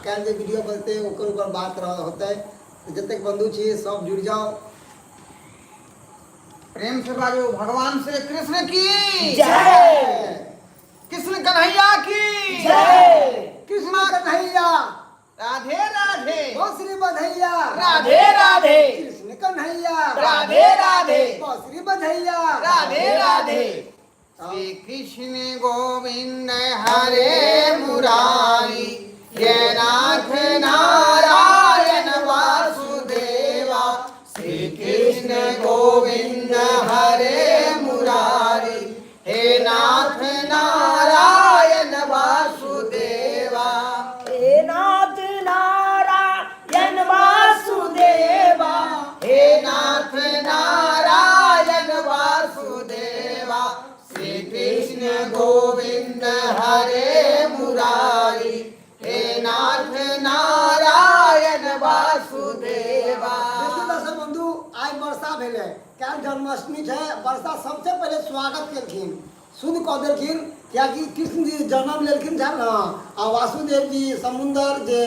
काल्हि जे वीडियो बनतै ओकर ऊपर बात होतै। तऽ जतेक बन्धु छी सब जुड़ि जाउ। प्रेम से बाजू भगवान श्री कृष्ण की जय, कृष्ण कन्हैया की जय, कृष्ण कन्हैया राधे राधे, बांसुरी बधैया राधे राधे, कृष्ण कन्हैया राधे राधे, बांसुरी बधैया राधे राधे। श्री कृष्ण गोविंद हरे मुरारी, हे नाथ नारायण वासुदेवा। श्री कृष्ण गोविंद हरे मुरारी, हे नाथ नारायण वासुदेवा। हे नाथ नारायण वासुदेवा, हे नाथ नारायण वासुदेवा। श्री कृष्ण गोविंद हरे मुरारी, हे नाथ नारायण वासुदेवा। देखियौ दर्शक बंधु, आइ वर्षा भेलै, काल्हि जन्माष्टमी छै। वर्षा सबसे पहिले स्वागत केलखिन, शुद्ध कऽ देलखिन, कियाकि कृष्ण जी जन्म लेलखिन छल ने, आ वासुदेव जी समुन्दर जे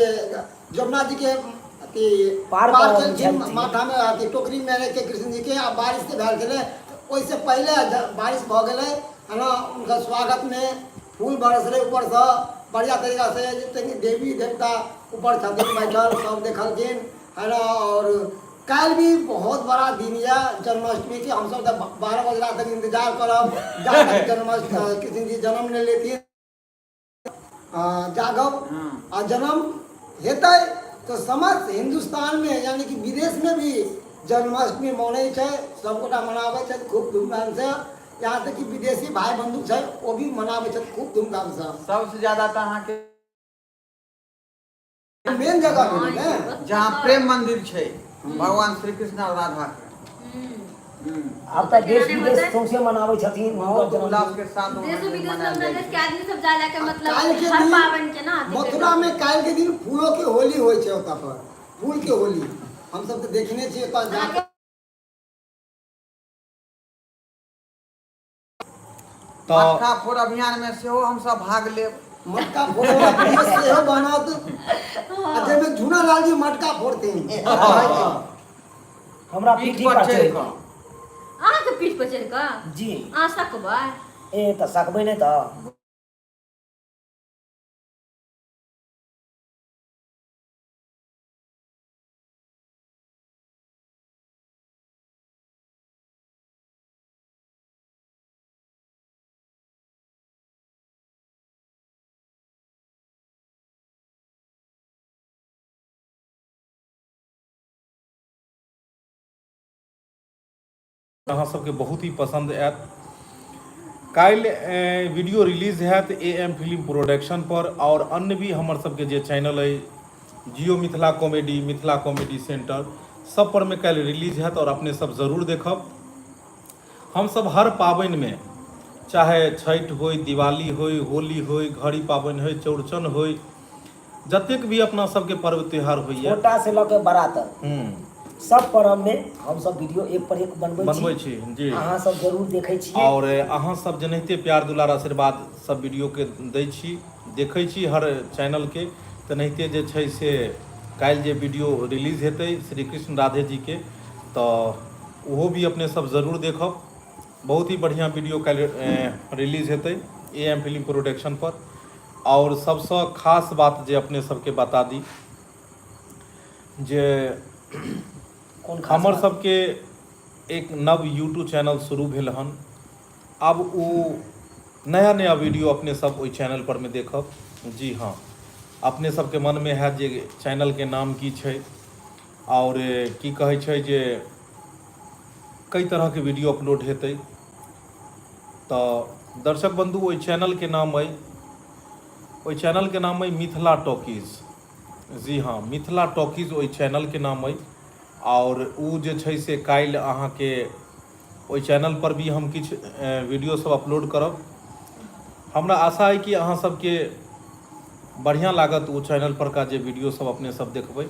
यमुना जी के अथी पार पार करल केलखिन छलथिन। माथामे अथी टोकरीमे राखि के कृष्ण जी के, आ बारिश से भेल छलै, ओहिसँ पहिले बारिश भऽ गेलै है ना। हुनकर स्वागतमे फूल बरसलै ऊपरसँ बढ़िआँ तरीकासँ, जतेक देवी देवता ऊपर छथिन बैठल सब देखलखिन है ना। और काल्हि भी बहुत बड़ा दिन यऽ जन्माष्टमी के। हमसब तऽ 12 बजे राति तक इंतजार करब जा तक जन्माष्टमी कृष्ण जी जन्म नहि लेथिन, जागब। आ जन्म हेतै तऽ समस्त हिन्दुस्तानमे यानी कि विदेशमे भी जन्माष्टमी मनै छै, सबगोटा मनाबै छथि खूब धूमधामसँ। यहाँ तक कि विदेशी भाई बंधु छै ओ भी मनाबै छथि खूब धूमधामसँ। सबसे ज्यादा तऽ अहाँके मेन जगह भेलै ने जहाँ प्रेम मंदिर छै भगवान श्री कृष्ण और राधा के। आब तऽ देश विदेश सौंसे मनाबै छथिन बहुत हुनकर उल्लास जन्मदिन। के साथ देश विदेश में मनायल अपना जाइ देश छै। के आदमी सब जा जाके मतलब काल्हि के हर दिन पावन के ना अथी मथुरा में काल्हि के दिन फूलों के होली होइ छै ओतऽ पर, फूल के होली हमसब तऽ देखने छियै ओतऽ जाके। तऽ मटका फोड़ अभियान में सेहो हमसब भाग लेब। मटका फोड़े वाला सेहो बनत, आ जाहिमे झूना लाल जी मटका फोड़थिन। हमरा पीठ पीठी पर पर चढ़ि चढ़ि कऽ। अहाँके पीठ पर चढ़ि कऽ? जी। अहाँ सकबै? ए तऽ सकबै नहि तऽ। अहाँ सबके बहुत ही पसंद आयत। काल्हि वीडियो रिलीज हैत ए एम फिल्म प्रोडक्शन पर और अन्य भी हमर सबके जे चैनल अइ Jio Mithila comedy, Mithila comedy centre, सब पर में काल्हि रिलीज हैत और अपने सब जरूर देखब। हमसब हर पाबनि में चाहे छठि होय, दिवाली होय, होली होय, घड़ी पाबनि होय, चौड़चन होय, जतेक भी अपना सबके पर्व त्योहार होइया, छोटा से लऽ के बड़ा तक सब पर्व में हमसब वीडियो एक पर एक बनबै बनबै छी जी। अहाँ सब जरूर देखै छियै। और अहाँ सब जेनाहिते प्यार दुलार आशीर्वाद सब वीडियो के दै छी, देखै छी हर चैनल के, तेनाहिते जे छै से काल्हि जे वीडियो रिलीज हेतै श्री कृष्ण राधे जी के, तऽ ओहो भी अपने सब जरूर देखब। बहुत ही बढ़िया वीडियो काल्हि रिलीज हेतै ए एम फिल्म प्रोडक्शन पर। आओर सबसँ खास बात जे अपने सबके बता दी जे कोन खास हमर बात? सबके एक नव यूट्यूब चैनल शुरू भेल हन। आब ओ नया नया वीडियो अपने सब ओहि चैनल पर में देखब। जी हाँ, अपने सबके मनमे हैत जे चैनलके नाम की छै आओर की कहै छै जे कई तरहके वीडियो अपलोड हेतै। तऽ दर्शक बंधु, ओहि चैनलके नाम अइ, ओहि चैनलके नाम अइ मिथिला टॉकीज। जी हाँ, मिथिला टॉकीज ओहि चैनलके नाम अइ। आओर ओ जे छै से काल्हि अहाँके ओहि चैनल पर भी हम किछु वीडियो सब अपलोड करब। हमरा आशा अइ कि अहाँ सबके बढ़िआँ लागत ओ चैनल पर का जे वीडियो सब अपने सब देखबै।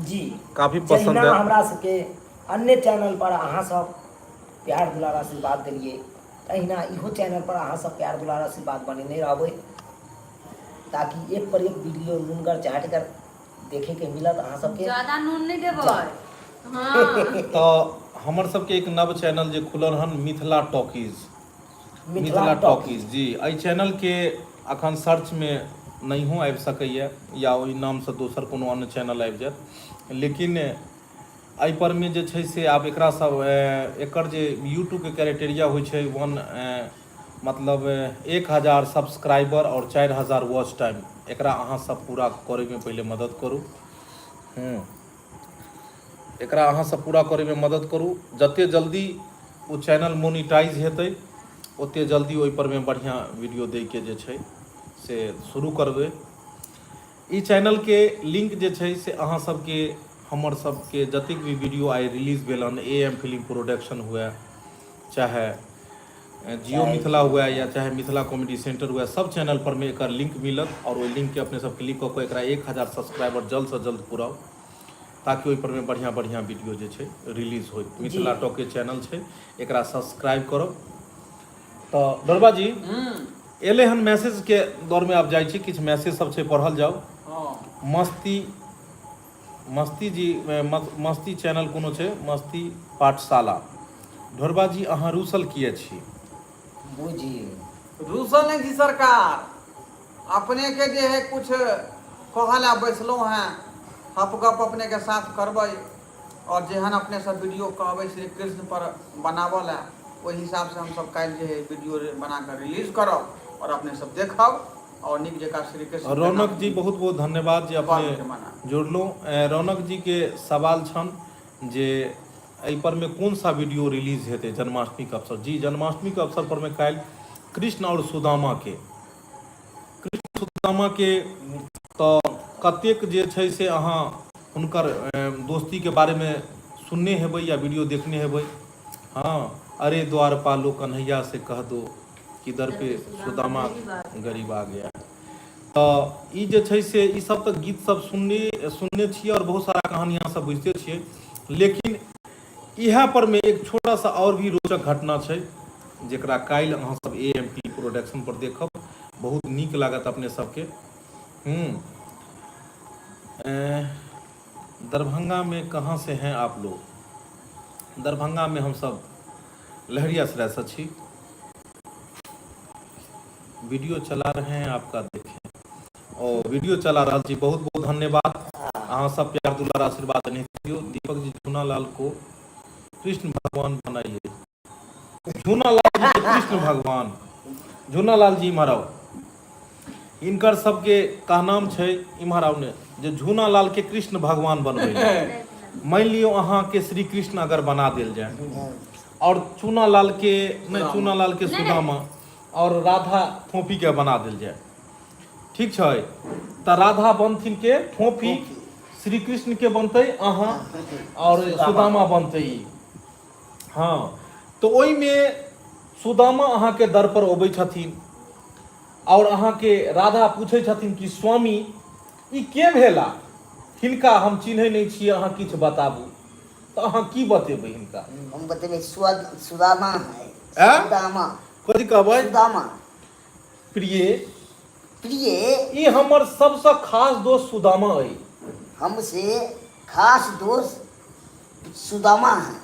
जी, काफी पसंद जहिना आयत। हमरा सबके अन्य चैनल पर अहाँ सब प्यार दुलार आशीर्वाद देलियै, तहिना इहो चैनल पर अहाँ सब प्यार दुलार आशीर्वाद बनेने रहबै। ताकि एक पर एक वीडियो नुनगर चाटगर देखेके मिलत अहाँ सबके। ज्यादा नून नहि देबै। हँ। तऽ हमर सबके एक नव चैनल जे खुलल हन, Mithila talkies. Mithila Mithila talkies. Talkies जी। एहि चैनलके अखन सर्चमे नहियो आबि सकैए या ओहि नामसँ दोसर कोनो अन्य चैनल आबि जायत, लेकिन एहि परमे जे छै से आब एकरा सब एकर जे यूट्यूबके क्राइटेरिया होइ छै वन मतलब 1000 सब्सक्राइबर आओर 4000 वॉच टाइम, एकरा अहाँ सब पूरा करैमे पहिले मदद करू। एकरा अहाँ सब पूरा करैमे मदद करू। जते जल्दी ओ चैनल मोनिटाइज हेतै, ओते जल्दी ओहि परमे बढ़िआँ वीडियो दैके जे छै से शुरू करबै। ई चैनलके लिंक जे छै से अहाँ सबके हमर सबके जतेक भी वीडियो आइ रिलीज भेल हन, ए एम फिल्म प्रोडक्शन हुए, चाहे जियो मिथिला हुए या चाहे मिथिला कॉमेडी सेंटर हुए, सब चैनल पर मे एकर लिंक मिलत और ओहि लिंक के अपने सब क्लिक कऽ कऽ एकरा 1000 सब्सक्राइबर जल्द से जल्द पुराउ, ताकि ओहि पर मे बढ़िया बढ़िया वीडियो जे छै रिलीज होय। मिथिला टॉके चैनल छै, एकरा सब्सक्राइब करब। तऽ डोरबा जी, एलै हन मैसेज के दौर मे आब जाइ छी, किछु मैसेज सब छै, पढ़ल जाउ। मस्ती मस्ती जी, मस्ती चैनल कोनो छै, मस्ती पाठशाला। ढोरबा जी, अहाँ रूसल किए छी? बुझी। रूसल नहीं छी सरकार, अपने के जे है कुछ कहऽ लए बैसलहुँ हैं, हप गप अपने के साथ करबै और जेहन अपने सब वीडियो कहबै श्री कृष्ण पर बनाबऽ लए, ओहि हिसाब से हमसब काल्हि जे है वीडियो बना कऽ रिलीज करब और अपने सब देखब और नीक जकाँ श्री कृष्ण। रौनक जी, बहुत बहुत धन्यवाद जे अपने जुड़लहुँ। रौनक जी के सवाल छन जे एहि पर में कोन सा वीडियो रिलीज हेतै जन्माष्टमी के अवसर। जी, जन्माष्टमी के अवसर पर में काल्हि कृष्ण और सुदामा के, कृष्ण सुदामा के तऽ कतेक जे छै से अहाँ हुनकर दोस्ती के बारे में सुनने हेबै या वीडियो देखने हेबै। हँ, अरे द्वार पालो कन्हैया से कह दो कि दर पे सुदामा गरीब आ गया। तऽ ई जे छै से ई सब तऽ गीत सब सुनने सुनने छियै आओर बहुत सारा कहानी अहाँ सब बुझिते छियै, लेकिन इएह पर मे एक छोटा सा आओर भी रोचक घटना छै, जेकरा काल्हि अहाँ सब ए एम पी प्रोडक्शन पर देखब, बहुत नीक लागत अपने सबके। दरभंगा में कहाँ से हैं आप लोग? दरभंगा में हम सब लहरियासराय से छी। वीडियो चला रहे हैं आपका, देखें और वीडियो चला रहल छी, बहुत बहुत धन्यवाद। अहाँ सब प्यार दुलार आशीर्वाद नहीं दियो। दीपक जी, झूना लाल को कृष्ण भगवान बनाइए। झूना लाल जी के कृष्ण भगवान? झूना लाल जी, इम्हर आउ। हिनकर सबके कहनाम छै, इम्हर आउ ने, जे झूना लाल के कृष्ण भगवान बनबै। मानि लियौ अहाँके श्री कृष्ण अगर बना देल जाय और चूना लाल के नहि, चूना लाल के सुदामा और राधा फोफी के बना देल जाय, ठीक छै? तऽ राधा बनथिन के फोफी, श्री कृष्ण के बनतै अहाँ और सुदामा बनतै ई। हँ, तऽ ओहिमे सुदामा अहाँके दर पर अबै छथिन और अहाँके राधा पूछै छथिन कि स्वामी, ई के भेला? हिनका हम चिन्है नहि छियै, अहाँ किछु बताबू। तऽ अहाँ की बतेबै हिनका? हम बतेबै सुदामा है। ऐं? सुदामा। कथी कहबै? सुदामा। प्रिय। प्रिय। ई हमर सबसँ खास दोस्त सुदामा अइ। हमसे खास दोस्त सुदामा है।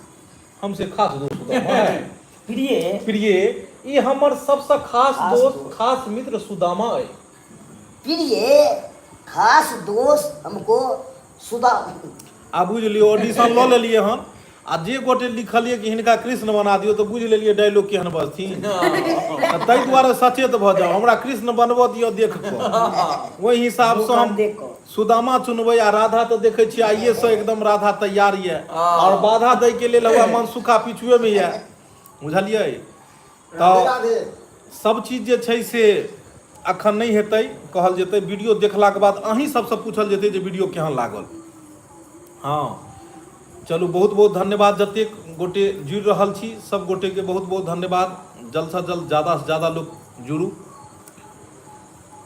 हमसे खास दोस्त सुदामा है। प्रिय। प्रिय, ई हमर सबसँ खास खास दोस्त, दोस्त। खास मित्र सुदामा अइ। प्रिय, खास दोस्त हमको सुदा आ बुझि लियौ ऑडिशन लऽ लेलियै हन आ जे गोटे लिखलियै कि हिनका कृष्ण बना दियौ, तऽ बुझि लेलियै डायलॉग केहन बजथिन। तऽ ताहि दुआरे सचेत भऽ जाउ, हमरा कृष्ण बनबऽ दिअ देख कऽ, ओहि हिसाबसँ हम देख कऽ सुदामा चुनबै। आ राधा तऽ देखै छियै आइएसँ एकदम राधा तैयार यऽ आओर बाधा दैके लेल हुआ मनसुखा पिछुएमे यऽ, बुझलियै? राधे तऽ राधे। सब चीज जे छै से अखन नहि हेतै, कहल जेतै वीडियो देखलाके बाद, अहीं सबसँ पूछल जेतै जे वीडियो केहन लागल। हँ, चलू, बहुत बहुत धन्यवाद। जतेक गोटे जुड़ि रहल छी, सब गोटेके बहुत बहुत धन्यवाद। जल्द से जल्द ज़्यादा से ज़्यादा लोग जुड़ू।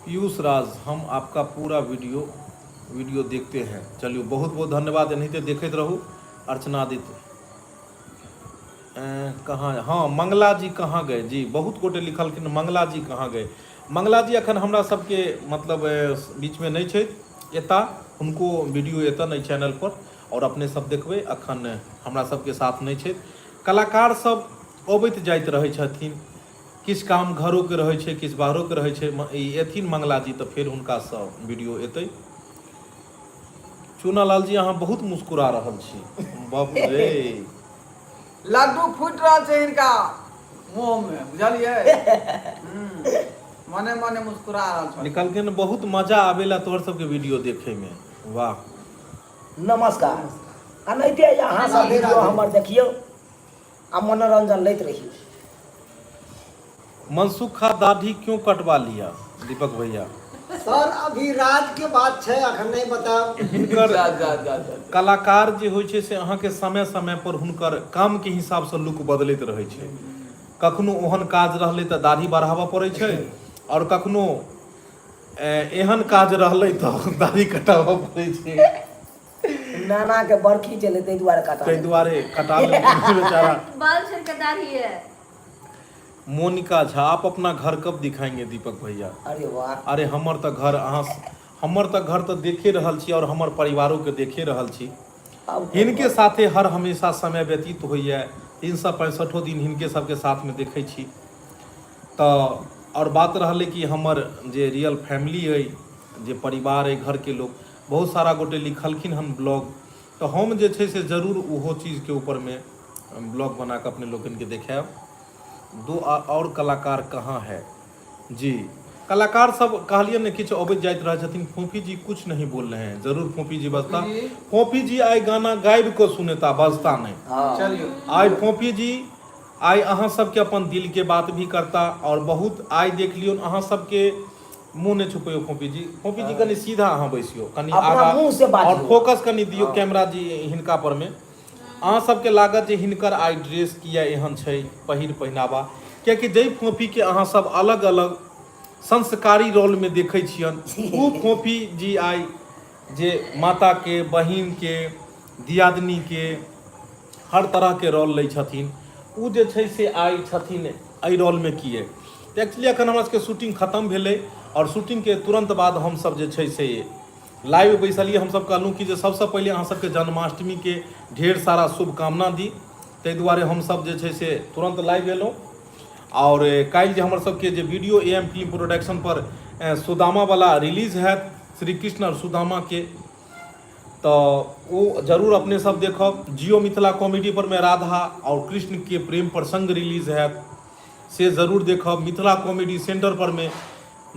पीयूष राज, हम आपका पूरा वीडियो वीडियो देखते हैं। चलिए, बहुत बहुत धन्यवाद, एनाहिते देखैत रहू। अर्चना आदित्य कहाँ? हाँ, मंगला जी कहाँ गए? जी, बहुत गोटे लिखलखिन, मंगला जी कहाँ गए? मंगला जी अखन हमरा सबके मतलब बीचमे नहि छथि, एता हुनको वीडियो एतन एहि चैनल पर आओर अपने सब देखबै। अखन हमरा सबके साथ नहि छथि। कलाकार सब अबैत जाइत रहै छथिन, किछु काम घरोके रहै छै, किछु बाहरोके रहै छै। ई एथिन मंगला जी तऽ फेर हुनकासँ वीडियो एतै। चूनालाल जी अहाँ बहुत मुस्कुरा रहल छी, बाप रे। लड्डू फूटि रहल छै हिनका मुँह मे, बुझलियै? मने मने मुस्कुरा रहल छथिन। निकलके बहुत मजा आबेला तोहर सबके वीडियो देखे में, वाह। नमस्कार। एनाहिते अहाँ सब वीडियो हमर देखियौ आ मनोरंजन लैत रहियौ। मनसुखा दाढ़ी क्यों कटवा लिया दीपक भैया? सर अभी राज के बात छै, अखन नहीं बताब। हिनकर जा जा जा जा। कलाकार जे होइ छै से अहाँके समय समय पर हुनकर काम के हिसाब से लुक बदलैत रहै छै। कखनो ओहन काज रहलै तऽ दाढ़ी बढ़ाबऽ पड़ै छै आओर कखनो एहन काज रहलै तऽ दाढ़ी कटाबऽ पड़ै छै। नाना के बरखी चले ताहि दुआरे कटा ताहि दुआरे कटा लेलखिन बेचारा। बाल छोड़ के दाढ़ी है। मोनिका झा आप अपना घर कब दिखाएंगे दीपक भैया? अरे वाह। अरे हमर तऽ घर अहाँ हमर तऽ घर तऽ देखे रहल छी और हमर परिवारों के देखे रहल छी। आब हिनके साथे हर हमेशा समय व्यतीत होइए, 365 दिन हिनके सबके साथमे देखै छी। तऽ आओर बात रहलै कि हमर जे रियल फैमिली अइ, जे परिवार अइ, घरके लोक बहुत सारा गोटे लिखलखिन हन ब्लॉग, तऽ हम जे छै से जरूर ओहो चीजके ऊपरमे ब्लॉग बना कऽ अपने लोकनिके देखायब। दो और कलाकार कहाँ है जी? कलाकार सब कहलिए ने किछु अबैत जाइत रहै छथिन। फोफी जी कुछ नहीं बोल रहे हैं, जरूर फोफी जी बजता। फोफी जी आइ गाना गाबि कऽ सुनेता, बजता नहि। हाँ। चलियौ। आइ फोफी जी आइ अहाँ सबके अपन दिल के बात भी करता और बहुत आइ देख लियौ अहाँ सबके मुँह नहि छुपैयौ फोफी जी। फोफी जी कनि सीधा अहाँ बैसियौ, कनि अपना आगा मुँह से बाजियौ। और फोकस कनि दियौ कैमरा जी हिनका पर मे। अहाँ सबके लागत जे हिनकर आइ ड्रेस किया एहन छै, पहिर पहिनावा, कियाकि जाहि फोफी के अहाँ सब अलग अलग संस्कारी रोल में देखै छियन ओ फोफी जी आइ जे माता के, बहिन के, दियादनी के हर तरह के रोल लै छथिन, ओ जे छै से आइ छथिन एहि रोल में किए। तऽ एक्चुअली अखन हमरा सबके शूटिंग खतम भेलै और शूटिंग के तुरंत बाद हमसब जे छै से लाइव बैसलियै। हमसब कहलहुँ कि जे सबसँ पहिले अहाँ सबके जन्माष्टमी के ढेर सारा शुभकामना दी, ताहि दुआरे हमसब जे छै से तुरंत लाइव एलहुँ। और काल्हि जे हमर सबके जे video A M film production पर सुदामा वाला रिलीज हैत, श्री कृष्ण और सुदामा के, तऽ ओ जरूर अपने सब देखब। जियो मिथिला कॉमेडी पर में राधा और कृष्ण के प्रेम प्रसंग रिलीज हैत, से जरूर देखब। मिथिला कॉमेडी सेंटर पर में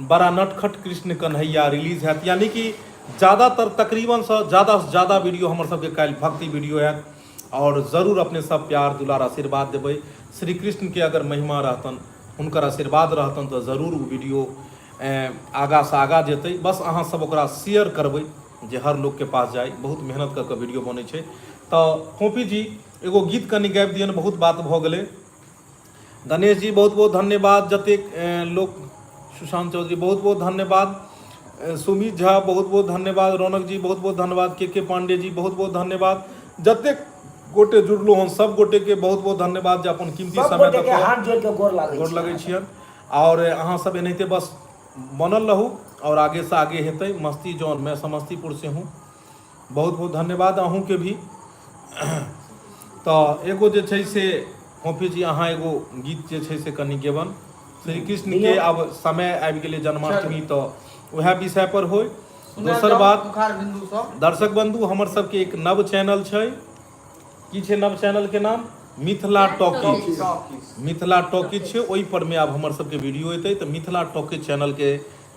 बड़ा नटखट कृष्ण कन्हैया रिलीज हैत, यानी कि ज़्यादातर तकरीबन से ज़्यादा से ज़्यादा वीडियो हमर सबके काल्हि भक्ति वीडियो हैत। और जरूर अपने सब प्यार दुलार आशीर्वाद देबै। श्री कृष्ण के अगर महिमा रहतन, हुनकर आशीर्वाद रहतन, तऽ जरूर ओ वीडियो आगा से आगा जेतै। बस अहाँ सब ओकरा शेयर करबै जे हर लोकके पास जाय। बहुत मेहनत कऽ कऽ वीडियो बनै छै। तऽ फोफी जी एगो गीत कनि गाबि दियनि, बहुत बात भऽ गेलै। गणेश जी बहुत बहुत धन्यवाद। जतेक लोक, सुशांत चौधरी बहुत बहुत धन्यवाद, सुमित झा बहुत बहुत धन्यवाद, रौनक जी बहुत बहुत धन्यवाद, के पांडे जी बहुत बहुत धन्यवाद। जतेक गोटे जुड़लो हन सब गोटे के बहुत बहुत धन्यवाद जे अपन कीमती सब समय गोटे दऽ के कऽ हाथ जोड़ के गोर लागै गोर छी। लगै छियनि। आओर अहाँ सब एनाहिते बस बनल रहू और आगे से आगे हेतै। मस्ती जॉन, मैं समस्तीपुर से हूँ, बहुत बहुत धन्यवाद अहूँके भी। तऽ एगो जे छै से फोफी जी अहाँ एगो गीत जे छै से कनि गेबन श्री कृष्ण के। आब समय आबि गेलै जन्माष्टमी, तऽ उएह विषय पर होय। सुनल दोसर जाउ बात मुखार बिन्दु सब। दर्शक बंधु, हमर सबके एक नव चैनल छै। की छै नव चैनल के नाम? Mithila talkies. Talkies. Mithila talkies छै, ओहि पर मे आब हमर सबके वीडियो एतै। तऽ मिथिला टॉकीज चैनल के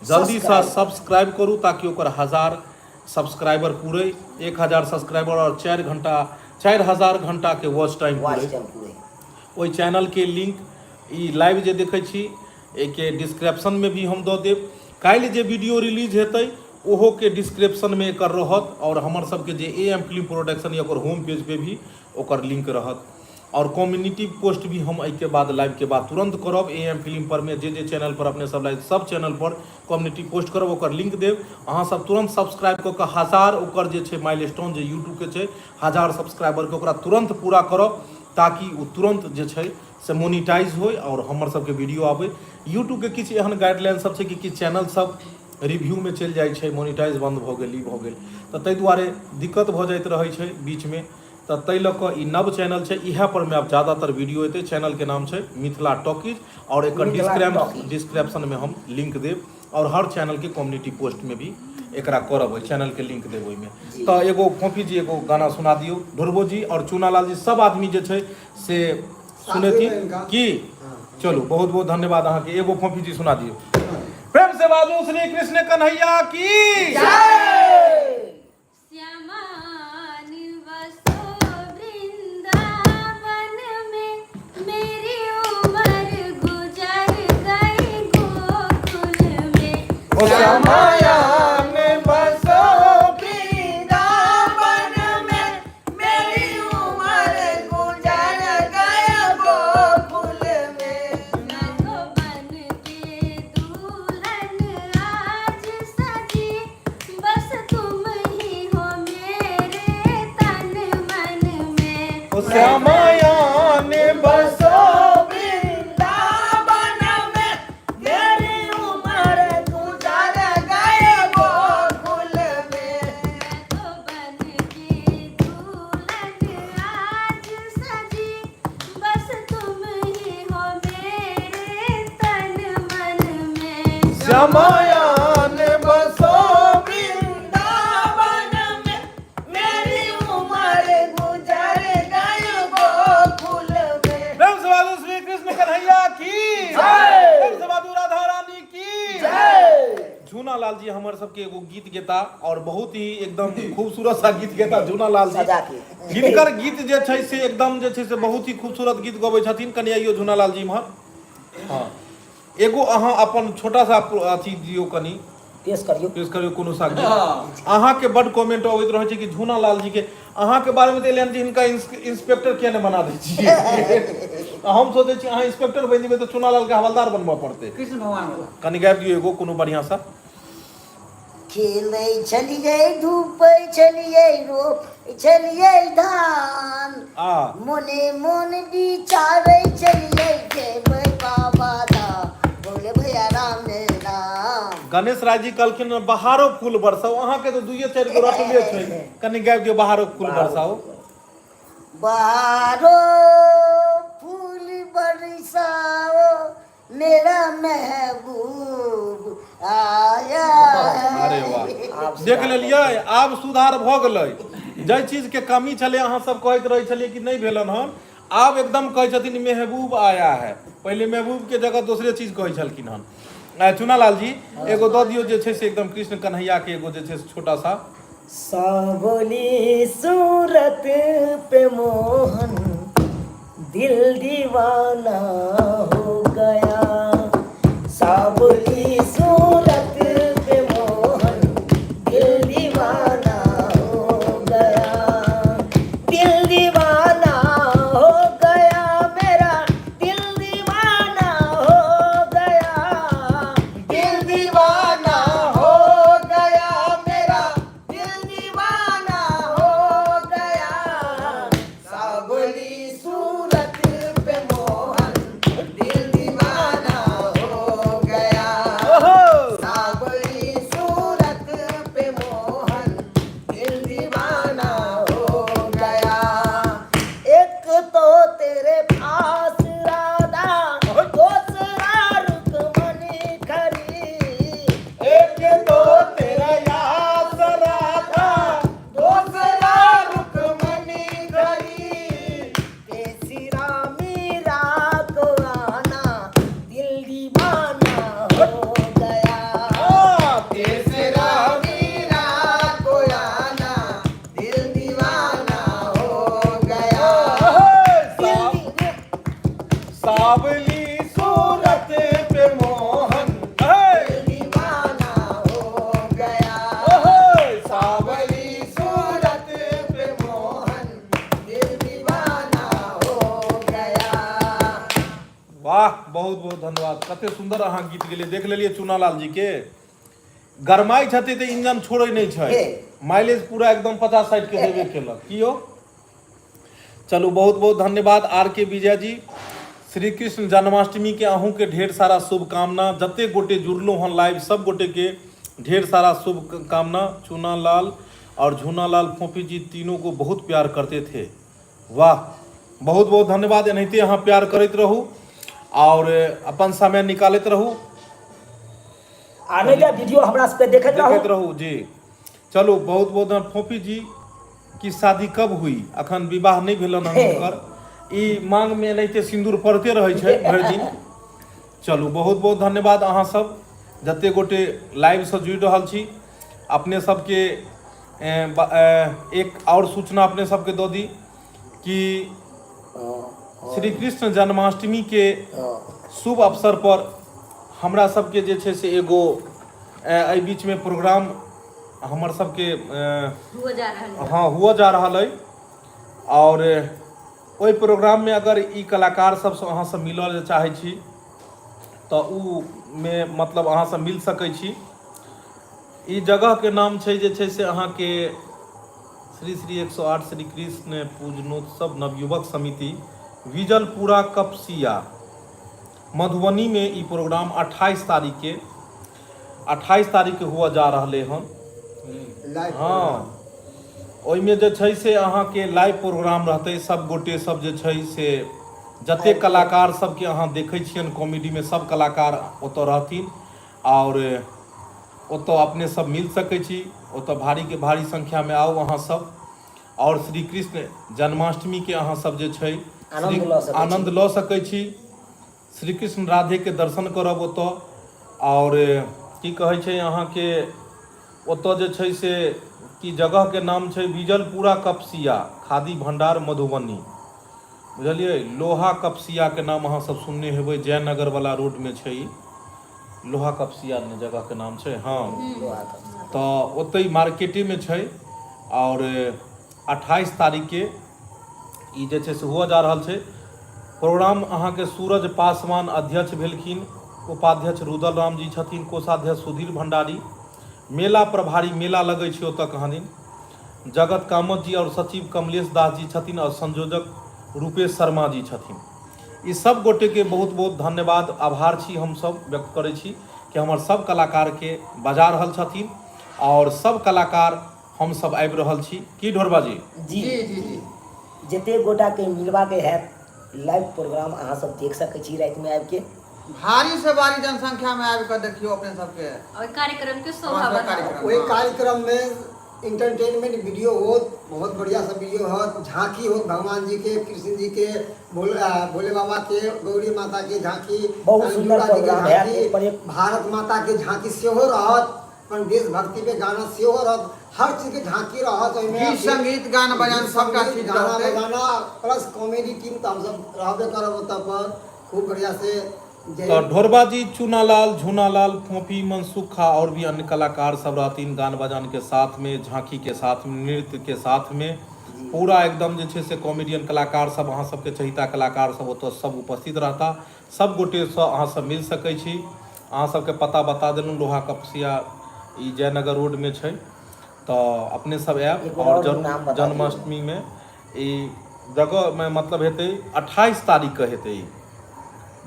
जल्दी से सब्सक्राइब करू ताकि ओकर 1000 सब्सक्राइबर पूरे, 1000 सब्सक्राइबर और 4 घंटा, 4000 घंटा के वॉच टाइम वॉच पूरे। टाइम पूरे। ओहि चैनल के लिंक ई लाइव जे देखै छी एहिके डिस्क्रिप्शन में भी हम दऽ देब। काल्हि जे वीडियो रिलीज हेतै ओहो के डिस्क्रिप्शन में एकर रहत और हमर सबके जे ए एम फिल्म प्रोडक्शन या ओकर होम पेज पे भी ओकर लिंक रहत। और कम्युनिटी पोस्ट भी हम एहिके बाद लाइव के बाद तुरंत करब। ए एम फिल्म पर में जे जे चैनल पर अपने सब लाइव, सब चैनल पर कम्युनिटी पोस्ट करब, ओकर लिंक देब। अहाँ सब तुरंत सब्सक्राइब कऽ कऽ 1000 ओकर जे छै माइलस्टोन जे यूट्यूब के छै 1000 सब्सक्राइबर के, ओकरा तुरंत पूरा करब ताकि ओ तुरंत जे छै से मोनिटाइज होइ आओर हमर सबके वीडियो आबै। यूट्यूबके किछु एहन गाइडलाइन सब छै कि किछु चैनल सब रिव्यूमे चलि जाइ छै, मोनिटाइज बन्द भऽ गेल, ई भऽ गेल, तऽ ताहि दुआरे दिक्कत भऽ जाइत रहै छै बीचमे। तऽ ताहि लऽ कऽ ई नव चैनल छै, इएह पर मे आब ज्यादातर वीडियो एतै। चैनलके नाम छै मिथिला टॉकीज आओर एकर मिथिला टॉकीज। डिस्क्रिप्शनमे हम लिंक देब आओर हर चैनलके कम्युनिटी पोस्टमे भी एकरा करब, ओहि चैनलके लिंक देब ओहिमे। तऽ एगो फोफी जी एगो गाना सुना दियौ, ढोरबो जी आओर चूनालाल जी सब आदमी जे छै से सुनेथिन इनका। की। चलू, बहुत बहुत धन्यवाद अहाँके। एगो फोफी जी सुना दियौ। प्रेम से बाजू श्री कृष्ण कन्हैया की। श्यामान बसो वृंदावन में, मेरी उम्र गुजर गई गोकुल में। ओ श्यामाया बसो वृंदावन में, मेरी उम्र गुजर गया गोकुल में। मैं तो बन के दुल्हन आज सजी, बस तुम ही हो मेरे तन मन में। ओ श्यामाया ने बसो वृंदावन में, मेरी उम्र गुजर गए गोकुल में। मैं तो बन के दुल्हन आज सजी, बस तुम ही हो मेरे तन मन में। श्यामाया ने बसो वृंदावन में, मेरी उम्र गुजर गई गोकुल में। प्रेम से बाजू श्री कृष्ण कन्हैया की जय। प्रेम से बाजू राधा रानी की जय। झूना लाल जी हमर सबके एगो गीत गेता और बहुत ही एकदम खूबसूरत सा गीत गेता झूना लाल जी। सजा के। जिनकर गीत जे छै से एकदम जे छै से बहुत ही खूबसूरत गीत गबै छथिन। कनि आइयो झूना लाल जी इम्हर। हँ, एगो अहाँ अपन छोटा सा अथी दियौ, कनि पेश करियौ। पेश करियौ कोनो सा गीत। अहाँके बड कमेंट अबैत रहै छै कि झूना लाल जी के अहाँके बारेमे तऽ एलै जे हिनका इंस्पेक्टर किया नहि बना दै छियै। आ हम सोचै छी अहाँ इंस्पेक्टर बनि जेबै तऽ चूना लाल के हवलदार बनबऽ पड़तै। कृष्ण भगवान वाला कनि गाबि दियौ एगो कोनो बढ़िआँ सा। खेलै छलियै, धूपै छलियै, रोपै छलियै धान, आ मोने मोन विचारै छलियै जेबै बाबा धाम, बोले भैया राम ने राम। गणेश राय जी कहलखिन बहारो फूल बरसाओ, अहाँके तऽ दुइये चारि गो रटले छै, कनि गाबि दियौ बहारो फूल बरसाओ। बहारो फूल बरसाओ, मेरा महबूब आया है। अरे वाह, देख लेलियै, आब सुधार भऽ गेलै। जाहि चीजके कमी छलै, अहाँ सब कहैत रहै छलियै कि नहि भेलन हन, आब एकदम कहै छथिन महबूब आया है। पहिले महबूब के जगह दोसरे चीज कहै छलखिन हन। चुनालाल जी एगो दऽ दियौ जे छै से एकदम कृष्ण कन्हैया के एगो जे छै से छोटा सा। सावली सूरत पे मोहन दिल दीवाना हो गया, सावली सूरत पे मोहन दिल दीवाना हो गया, दिल दीवाना हो गया, मेरा दिल दीवाना हो गया, दिल दीवाना हो गया, मेरा दिल दीवाना हो गया, सावली सूरत पे मोहन दिल दीवाना हो गया, सावली सूरत पे मोहन दिल दीवाना हो गया। एक तो तेरे पास राधा, दूसरा रुक्मणी खरी, एक तो तेरा यास राधा, दूसरा रुक्मणी खरी, तेसरा मीरा को आना दिल दीवाना हो गया, तीसरा मीरा को आना दिल दीवाना हो गया। दिल दी- सावली सूरत पे मोहन हे, दीवाना हो गया, ओहे, सावली सूरत पे मोहन दिल दीवाना हो गया। वाह, बहुत बहुत धन्यवाद। कते सुंदर अहाँ गीत गेलियै। देख लेलियै चूनालाल जी के गरमाइ छथि तऽ इंजन छोड़ै नहि छै, हे। माइलेज पूरा एकदम 50-60 के देबे केलक। की यौ, चलू बहुत बहुत धन्यवाद आर के विजय जी। श्री कृष्ण जन्माष्टमी के अहूँ के ढेर सारा शुभकामना। जते गोटे जुड़लो हन लाइव सब गोटे के ढेर सारा शुभकामना। चूना लाल और झूनालाल फोफी जी तीनों को बहुत प्यार करते थे। वाह, बहुत बहुत धन्यवाद। एनाहिते अहाँ प्यार करैत रहू और अपन समय निकालैत रहू। आ नहि तऽ वीडियो हमरा सबके देखैत रहू। देखैत रहू जी। चलू, बहुत बहुत धन्यवाद। फोफी जी की शादी कब हुई? अखन विवाह नहि भेलन हन हुनकर। ई मांग में एनाहिते सिन्दूर पड़ते रहै छै भरि दिन। चलू, बहुत बहुत धन्यवाद। अहाँ सब जते गोटे लाइव से जुड़ि रहल छी, अपने सबके एक और सूचना अपने सबके दऽ दी कि श्री कृष्ण जन्माष्टमी के शुभ अवसर पर हमरा सबके जे छै से एगो एहि बीचमे प्रोग्राम हमर सबके हुआ जा रहल है। हाँ, हुआ जा रहल अइ और ओहि प्रोग्राममे अगर ई कलाकार सबसँ अहाँ सब मिलऽ लए चाहै छी तऽ उ मे मतलब अहाँ सब मिल सकै छी। ई जगहके नाम छै जे छै से अहाँके श्री श्री 108 श्री कृष्ण पूजनोत्सव नवयुवक समिति, विजलपुरा कपसिया, मधुबनीमे ई प्रोग्राम 28 तारीखके 28 तारीखके हुअ जा रहलै हन। लाइव। हँ, ओहिमे जे छै से अहाँके लाइव प्रोग्राम रहतै। सब गोटे सब जे छै से जते कलाकार सबके अहाँ देखै छियनि कॉमेडीमे, सब कलाकार ओतऽ रहथिन आओर ओतऽ अपने सब मिल सकै छी। ओतऽ भारीके भारी संख्यामे आउ अहाँ सब आओर श्री कृष्ण जन्माष्टमीके अहाँ सब जे छै आनन्द लऽ सकै छी। आनन्द लऽ सकै छी। श्री कृष्ण राधेके दर्शन करब ओतऽ। आओर की कहै छै अहाँके ओतऽ जे छै से की जगहके नाम छै विजलपुरा कपसिया, खादी भण्डार, मधुबनी। बुझलियै? लोहा कपसियाके नाम अहाँ सब सुनने हेबै, जयनगर वाला रोडमे छै ई लोहा कपसिया ने जगहके नाम छै। हँ, तऽ ओतहि मार्केटेमे छै आओर 28 तारीखके ई जे छै से हुअ जा रहल छै प्रोग्राम। अहाँके सूरज पासवान अध्यक्ष भेलखिन, उपाध्यक्ष रुदल राम जी छथिन, कोषाध्यक्ष सुधीर भंडारी, मेला प्रभारी, मेला लगै छै ओतऽ कहाँ दिन, जगत कामत जी आओर सचिव कमलेश दास जी छथिन आओर संयोजक रूपेश शर्मा जी छथिन। ई सब गोटेके बहुत बहुत धन्यवाद, आभार छी हमसब व्यक्त करै छी कि हमर सब कलाकारके बजा रहल छथिन आओर सब कलाकार हमसब आबि रहल छी। की ढोरबा जी? जी। जी जी जी। जतेक गोटाके मिलबाके हैत, लाइव प्रोग्राम अहाँ सब देख सकै छी रातिमे आबिके। भारी से भारी जनसंख्या में आबि कऽ देखियौ अपने सबके और कार्यक्रम के शोभा हमरा सबके बढ़ाओ। कार्यक्रम। ओहि कार्यक्रम में इंटरटेनमेंट वीडियो होत, बहुत बढ़िया सब वीडियो होत, झांकी होत भगवान जी के, कृष्ण जी के, भोले बाबा के, गौरी माता के झांकी, बहुत सुंदर दुर्गा जी के प्रोग्राम है, झांकी, एक पर एक। भारत माता के झांकी सेहो रहत, अपन देशभक्ति पे गाना सेहो रहत, हर चीज के झांकी रहत ओहिमे। गीत संगीत गान बजान गीत सबटा संगीत, चीज गाना रहतै। बजाना प्लस कॉमेडी टीम तऽ हमसब रहबे करब ओतऽ पर खूब बढ़िया से। तऽ ढोरबा जी, चूनालाल, झूनालाल, फोफी, मनसुखा और भी अन्य कलाकार सब रहथिन गान बजान के साथ में, झांकी के साथ में, नृत्य के साथ में, पूरा एकदम जे छै से कॉमेडियन कलाकार सब, अहाँ सबके चहिता कलाकार सब ओतऽ सब उपस्थित रहता। सब गोटेसँ अहाँ सब मिल सकै छी। अहाँ सबके पता बता देलहुँ, लोहा कपसिया, ई जयनगर रोडमे छै। तऽ अपने सब आयब एक बेर आओर और जरूर नाम बता दियौ। जन्माष्टमीमे ई जगहमे मतलब हेतै 28 तारीखके हेतै ई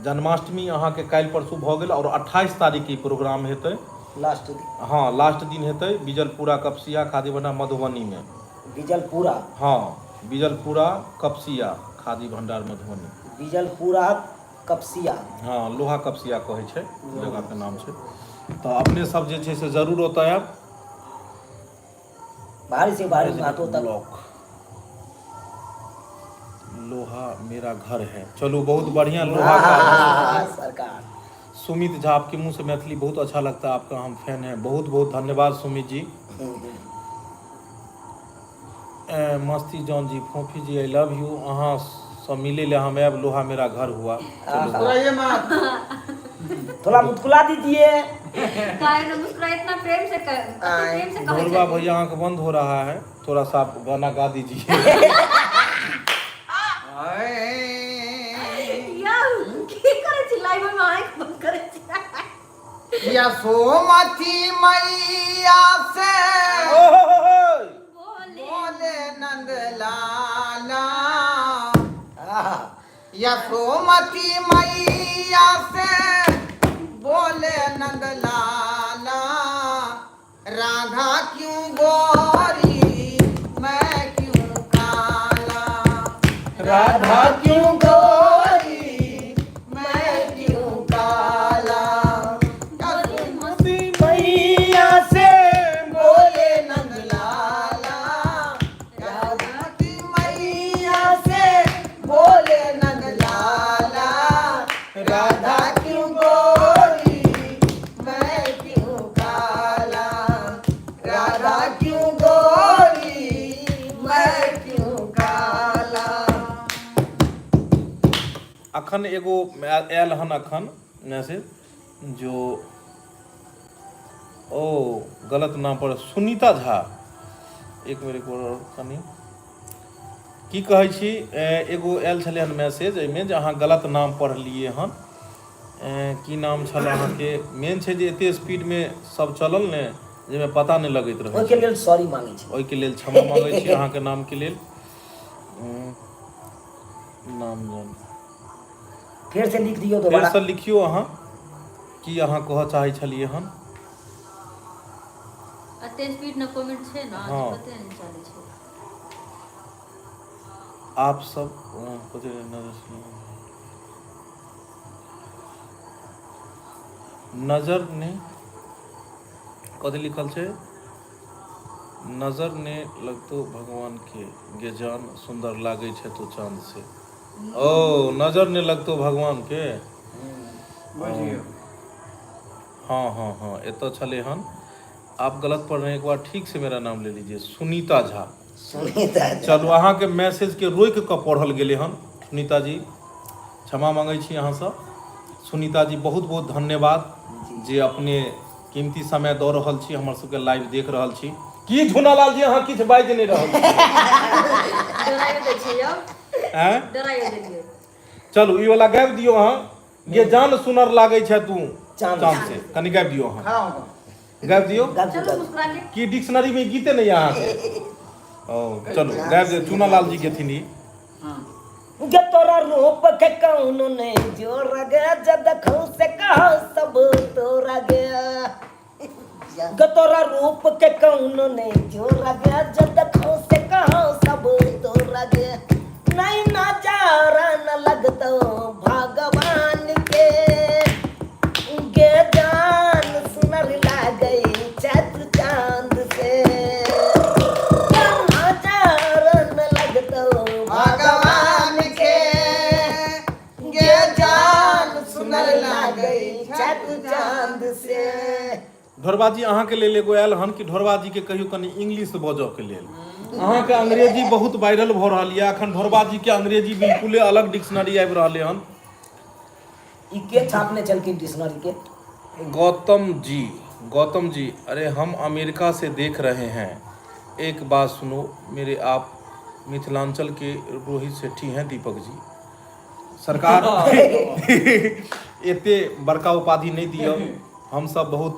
जन्माष्टमी। अहाँके काल्हि परसू भऽ गेल आओर 28 तारीखके ई प्रोग्राम हेतै। लास्ट दिन। हँ, लास्ट दिन हेतै। बिजलपुरा कपसिया, खादी भंडार, मधुबनीमे। बिजलपुरा। हँ, बिजलपुरा कपसिया, खादी भंडार, मधुबनी। बिजलपुरा कपसिया। हँ, लोहा कपसिया कहै छै जगहके नाम छै। तऽ अपने सब जे छै से जरूर ओतऽ आयब। भारी से भारी महत्व तक ब्लॉक लोहा मेरा घर है। चलू, बहुत बढ़िया, लोहा का आहा, सरकार। सुमित झा, आपके मुंह से मैथिली बहुत अच्छा लगता है, आपका हम फैन हैं। बहुत बहुत धन्यवाद सुमित जी। मस्ती John ji, Phophi ji I love you, अहाँ से मिले ले हम आयब, लोहा मेरा घर हुआ। चलू। मुस्कुराइए मत। थोड़ा मुस्कुरा दीजिए। काहे न मुस्कुरा, इतना प्रेम से कह, कते प्रेम से कहै ढोरबा छथिन। भैया, आंख बंद हो रहा है, थोड़ा सा आप गाना गा दीजिए। यौ, की करै छी लाइव में आंखि बंद करै छी? यशोमती मैया से बोले बोले नंद लाला। आहा। यशोमती मैया से बोले नंद लाला, राधा क्यों गोरी मैं क्यों काला, राधा क्यों गोरी मैं क्यों काला, यशोमती मैया से बोले नंद लाला, राधा की मैया से बोले नंद लाला, राधा क्यों गोरी मैं क्यों काला, राधा क्यों गोरी मैं क्यों काला। अखन एगो आयल हन अखन मैसेज जो ओ गलत नाम पर सुनीता झा, एक बेर एक बेर आओर कनि की कहै छी, एगो आयल छलै हन मैसेज एहिमे जे अहाँ गलत नाम पढ़लियै हन। की नाम छल अहाँके? मेन छै जे एते स्पीडमे सब चलल ने जाहिमे पता नहि लगैत रहै। ओहिके लेल सॉरी मांगै छी। ओहिके लेल क्षमा मांगै छी अहाँके नामके लेल। नाम जान फेर से लिख दियौ दोबारा। फेरसँ लिखियौ अहाँ की अहाँ कहऽ चाहै छलियै हन। एते स्पीड ने कमेंट छै ने, हँ। पते नहि चलै छै। आप सब कथी नजर ने कथी लिखल छै, नजर ने लगतो भगवान के गे जान सुंदर लागै छै तो चांद से। ओ नजर ने लगतो भगवान के। बुझियौ। हाँ हाँ हाँ एतऽ छलै हन। आप गलत पढ़ रहे हैं, एक बार ठीक से मेरा नाम ले लीजिए, सुनीता झा। सुनीता झा। चलू अहाँके मैसेज के रोकि कऽ पढ़ल गेलै हन। सुनीता जी क्षमा मांगै छी अहाँसँ। सुनीता जी बहुत बहुत धन्यवाद जे अपने कीमती समय दऽ रहल छी, हमर सबके लाइव देख रहल छी। की झुनालाल जी अहाँ किछु बाजि नहि रहल छी? डराइयो दै छियै यौ। आँय? डराइयो देलियै। चलू ई वाला गाबि दियौ अहाँ, गे जान सुनर लागै छै तू चाँद चाँद से, कनि गाबि दियौ अहाँ। खड़ा हो जाओ। गाबि दियौ। गाबि दियौ, चलू गाबि दियौ। मुस्कुरा के। की डिक्शनरी में गीते नहीं अहाँके? ओ चलू गाबि दियौ, चूनालाल जी गेथिन ई। हाँ। गे तोरा रूप के कौनो नहीं जोर गे, जब देखो से कहो सब तोरा गे। गे तोरा रूप के कौनो नहीं जोर गे, जब देखो से कहो सब तोरा गे। नहीं नजारा न लगतो भगवान के गे, जान सुनर लागई चतु चांद से। नजारा न लगतो भगवान के गे जान सुनर लागई चतु चांद से। ढोरबा जी अहाँके लेल एगो आयल हन कि ढोरबा जी के कहियो कनि इंग्लिश बजऽ के लेल। अहाँके अंग्रेजी बहुत वायरल भऽ रहल यऽ अखन। ढोरबा जी के अंग्रेजी बिल्कुले अलग डिक्शनरी आबि रहलै हन। ई के छापने छलखिन डिक्शनरी के? गौतम जी, गौतम जी अरे हम अमेरिका से देख रहे हैं, एक बात सुनो मेरे, आप मिथिलांचल के रोहित सेठी हैं दीपक जी। सरकार एते बड़का उपाधि नहि दिअ, हमसब बहुत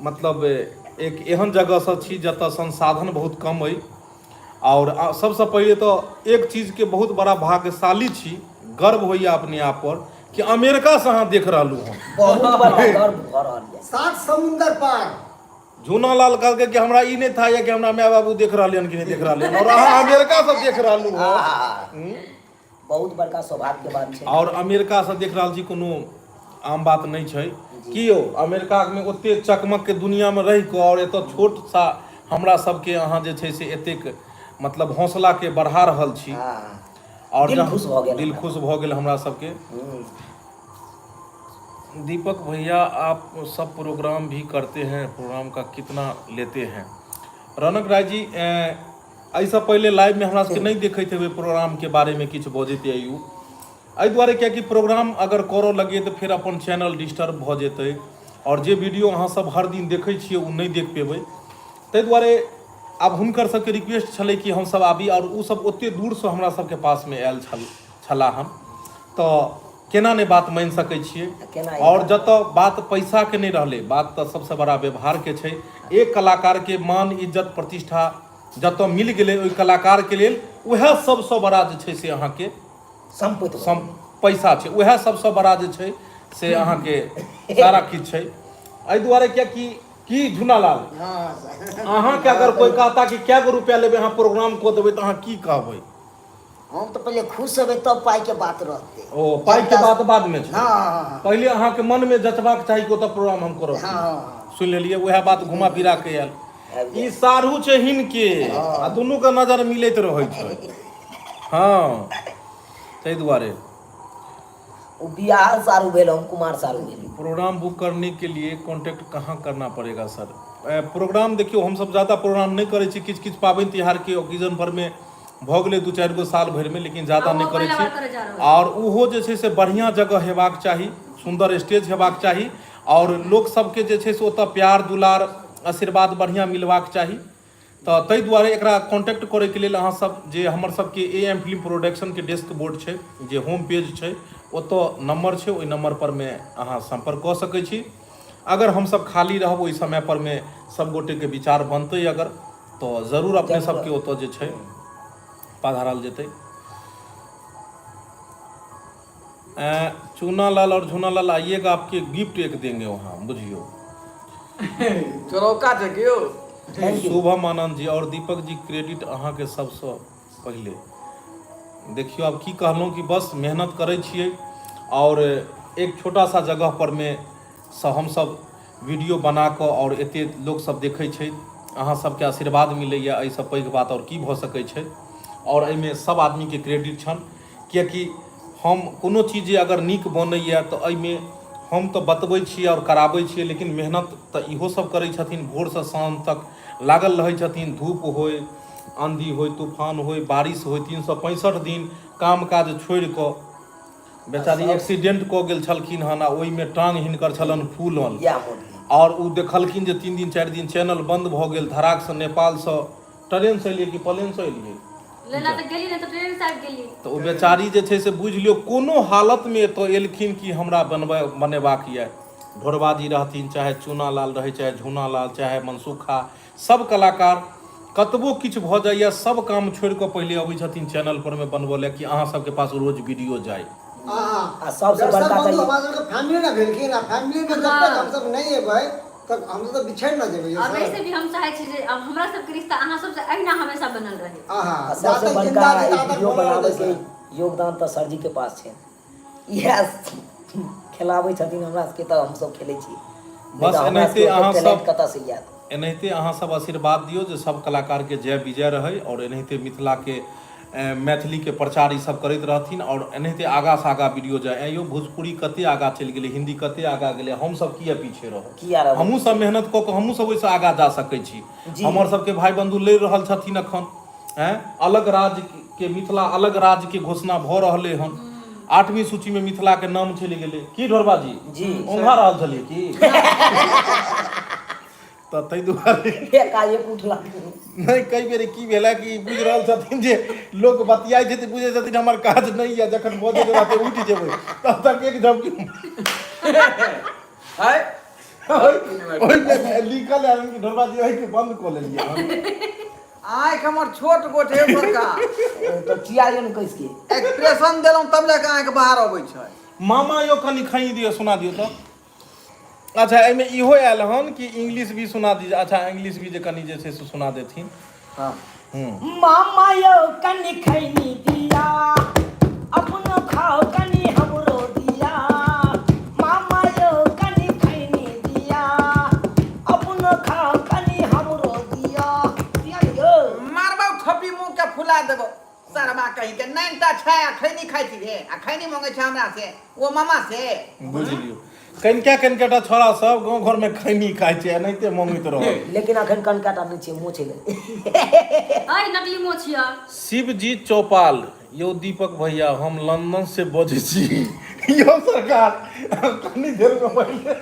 मतलब एक एहन जगहसँ छी जतऽ संसाधन बहुत कम अइ। आओर सबसँ पहिले तऽ एक चीजके बहुत बड़ा भाग्यशाली छी, गर्व होइए अपने आप पर कि अमेरिकासँ अहाँ देख रहलहुँ हँ। बहुत बड़का गर्व भऽ रहल यऽ। सात समुंदर पार। झूनालाल कहलकै कि हमरा ई नहि था यऽ कि हमरा माय बाबू देख रहलै हन कि नहि देख रहलै हन, और अहाँ अमेरिकासँ देख रहलहुँ हँ। आहा, बहुत बड़का सौभाग्य के बात छै। और अमेरिकासँ देख रहल छी कोनो आम बात नहि छै कि यौ, अमेरिकामे ओते चकमकके दुनियामे रहि कऽ और एतऽ छोट सा हमरा सबके अहाँ जे छै से एतेक मतलब हौसलाके बढ़ा रहल छी। और दिल खुश भऽ गेल दिल हमरा। खुश भऽ गेल हमरा सबके। दीपक भैया आप सब प्रोग्राम भी करते हैं, प्रोग्राम का कितना लेते हैं? रौनक राय जी एहिसँ पहिले लाइवमे हमरा सबके नहि देखैत हेबै प्रोग्रामके बारेमे किछु बजैत आयु, एहि दुआरे कियाकि प्रोग्राम अगर करऽ लगियै तऽ फेर अपन चैनल डिस्टर्ब भऽ जेतै आओर जे वीडियो अहाँ सब हर दिन देखै छियै ओ नहि देख पेबै। ताहि दुआरे आब हुनकर सबके रिक्वेस्ट छलै कि हमसब आबी, आओर ओ सब ओते दूरसँ हमरा सबके पासमे आयल छल छलाह हन, तऽ केना नहि बात मानि सकै छियै। केना? आओर जतऽ बात पैसाके नहि रहलै, बात तऽ सबसँ बड़ा व्यवहारके छै। एक कलाकारके मान इज्जत प्रतिष्ठा जतऽ मिल गेलै ओहि कलाकारके लेल उएह सबसँ बड़ा जे छै से अहाँके सम्पत्ति सम पैसा छै उएह सबसँ बड़ा जे छै से अहाँके सारा किछु छै। एहि दुआरे कियाकि की झुनालाल हँ सर। अहाँके अगर कोइ कहता कि कए गो रुपया लेबै अहाँ प्रोग्राम कऽ देबै तऽ अहाँ की कहबै? हम तऽ पहिले खुश हेबै तब पाइके बात रहतै। ओ पाइके बात बादमे छै। हँ हँ हँ पहिले अहाँके मनमे जचबाक चाही कि ओतऽ प्रोग्राम हम करब। हँ हँ सुनि लेलियै उएह बात घुमा फिरा के आयल। आबि ई साढ़ू छै हिनके आ दुनू के नजर मिलैत रहै छै। हँ ताहि दुआरे ओ बियाह सारू भेल हम कुमार सारू भेली। प्रोग्राम बुक करने के लिए कॉन्टेक्ट कहाँ करना पड़ेगा सर? प्रोग्राम देखियौ हमसब ज्यादा प्रोग्राम नहि करै छी, किछु किछु पाबनि तिहारके ओकेजन परमे भऽ गेलै 2-4 गो साल भरिमे, लेकिन ज्यादा आ नहि ओहो करै पहिला छी। बार करै जा रहल छी। आओर ओहो जे छै से बढ़िआँ जगह हेबाक चाही, सुन्दर स्टेज हेबाक चाही आओर लोक सबके जे छै से ओतऽ प्यार दुलार आशीर्वाद बढ़िआँ मिलबाक चाही। तऽ ताहि दुआरे एकरा कॉन्टैक्ट करैके लेल अहाँ सब जे हमर सबके ए एम फिल्म प्रोडक्शनके डेस्क बोर्ड छै जे होम पेज छै ओतऽ नम्बर छै, ओहि नम्बर पर मे अहाँ सम्पर्क कऽ सकै छी। अगर हमसब खाली रहब ओहि समय पर मे सब गोटेके विचार बनतै अगर तऽ जरूर अपने जरूर। सबके ओतऽ जे छै पधारल जेतै। चूना लाल और झूना लाल आइएगा आपके गिफ्ट एक देंगे वहाँ बुझियो। चोरौका छै कि यौ? Thank you. Shubham Anand ji और दीपक जी क्रेडिट अहाँके सबसँ पहिले। देखियौ आब की कहलहुँ कि बस मेहनत करै छियै और एक छोटा सा जगह पर मे सँ हमसब वीडियो बना कऽ और एते लोक सब देखै छै, अहाँ सबके आशीर्वाद मिलैए, एहिसँ पैघ बात आओर की भऽ सकै छै। और एहिमे सब आदमीके क्रेडिट छनि कियाकि हम कोनो चीज जे अगर नीक बनैए तऽ एहिमे हम तऽ बतबै छी आओर कराबै छियै, लेकिन मेहनत तऽ इहो सब करै छथिन, भोरसँ साँझ तक लागल रहै छथिन, धूप होय आंधी होय तूफान होय बारिश होय, 365 दिन काम काज छोड़ि कऽ बेचारी एक्सीडेंट कऽ गेल छलखिन हन आ ओहिमे टांग हिनकर छलनि फूलल इएह मोदी। आओर ओ देखलखिन जे 3 दिन 4 दिन चैनल बंद भऽ गेल, धराकसँ नेपालसँ ट्रेनसँ एलियै कि प्लेनसँ एलियै लेला तऽ गेली नहि तऽ ट्रेन से आबि गेली। तऽ ओ बेचारी जे छै से बुझि लियौ कोनो हालतमे एतऽ एलखिन कि हमरा बनबै बनेबाक यऽ। ढोरबाजी रहथिन चाहे चूना लाल रहै चाहे झूना लाल चाहे मनसुखा, सब कलाकार कतबो किछु भऽ जाइए सब काम छोड़ि कऽ पहिले अबै छथिन चैनल पर मे बनबऽ लए कि अहाँ सबके पास रोज वीडियो जाय। आ आ सबसँ दर्शक बड़का बंधु तऽ हमरा सबके फैमिली ने भेलखिन आ फैमिली मे जब तक हमसब नहि एबै तब हमसब तऽ बिछड़ि ने जेबै यौ और सर। वैसे भी हम चाहे छी जे अब हमरा सबके रिश्ता अहाँ सबसे अहिना हमेशा बनल रहे। आहा आ जा सबसँ तक बड़का जिंदा छी ई ता तक वीडियो बनल रहतै बनाबैके सर। योगदान तऽ सरजी के पास छै, इएह खेलाबै छथिन हमरा सबके तऽ हमसब खेलै छी, नहि बस तऽ हमरा एनाहिते सबके ओते अहाँ टैलेंट सब कतऽसँ आयत। एनाहिते अहाँ सब आशीर्वाद दियौ जे सब कलाकार के जय विजय रहै और एनाहिते मिथिला के मैथिली के प्रचार ई सब करैत रहथिन और एनाहिते आगा से आगा वीडियो जाय। ऐं यौ भोजपुरी कते आगा चलि गेलै, हिंदी कते आगा गेलै, हम सब किया पीछे रहब? किया रहबै हमहूँ सब पीछे? मेहनत कऽ कऽ हमहूँ सब ओहिसँ आगा जा सकै छी। जी। हमर सबके भाई बंधु लड़ि रहल छथिन अखन, ऐं अलग राज्य के मिथिला अलग राज्य के घोषणा भऽ रहलै हन। 8वीं सूची में मिथिला के नाम चलि गेलै। की ढोरबा जी जी। ओंघा रहल छलियै की? तऽ ताहि दुआरे एकाएक उठला। नहि कई बेर की भेलै कि बुझि रहल छथिन जे लोक बतियाइ छै तऽ बुझै छथिन हमर काज नहि यऽ, जखन बजैत रहतै उठि जेबै तब तक एक झपकी है ओहिमे लिखल आयल कि ढोरबा जी एहिके बंद कऽ लेलियै हम। आँखि हमर छोट गोट हे बड़का। तऽ किया यौ ने कसि के एक्सप्रेशन देलहुँ तब लए कऽ आँखि बाहर अबै छै। मामा यौ कनि खई दियौ सुना दियौ तऽ। अच्छा एहिमे इहो आयल हन कि इंग्लिश भी सुना दीजिए। अच्छा इंग्लिश भी जे कनि जे छै से सुना देथिन। हाँ। मामा यौ कनि खैनी दिया, अपनो खाओ कनि हमरो दिया। मामा यौ कनि खैनी दिया, अपनो खाओ कनि हमरो दिया। दिया ने यौ। मारबौ थपी मुँह के फुला देबौ सरबा कही के। नैन टा छै आ खैनी खाइ छी रे, आ खैनी मंगै छै हमरा से ओ मामा से। बुझि लियौ कनिका कनिका टा छोड़ा सब गाँव घर में खैनी खाइ छै एनाहिते मंगैत रहल। लेकिन अखन कनिका टा नहि छै, मोछ एलै। अइ नकली मोछ यऽ। शिव जी चौपाल यौ दीपक भैया हम लंदन से बजै छी। यौ सरकार कनी देर में पहिले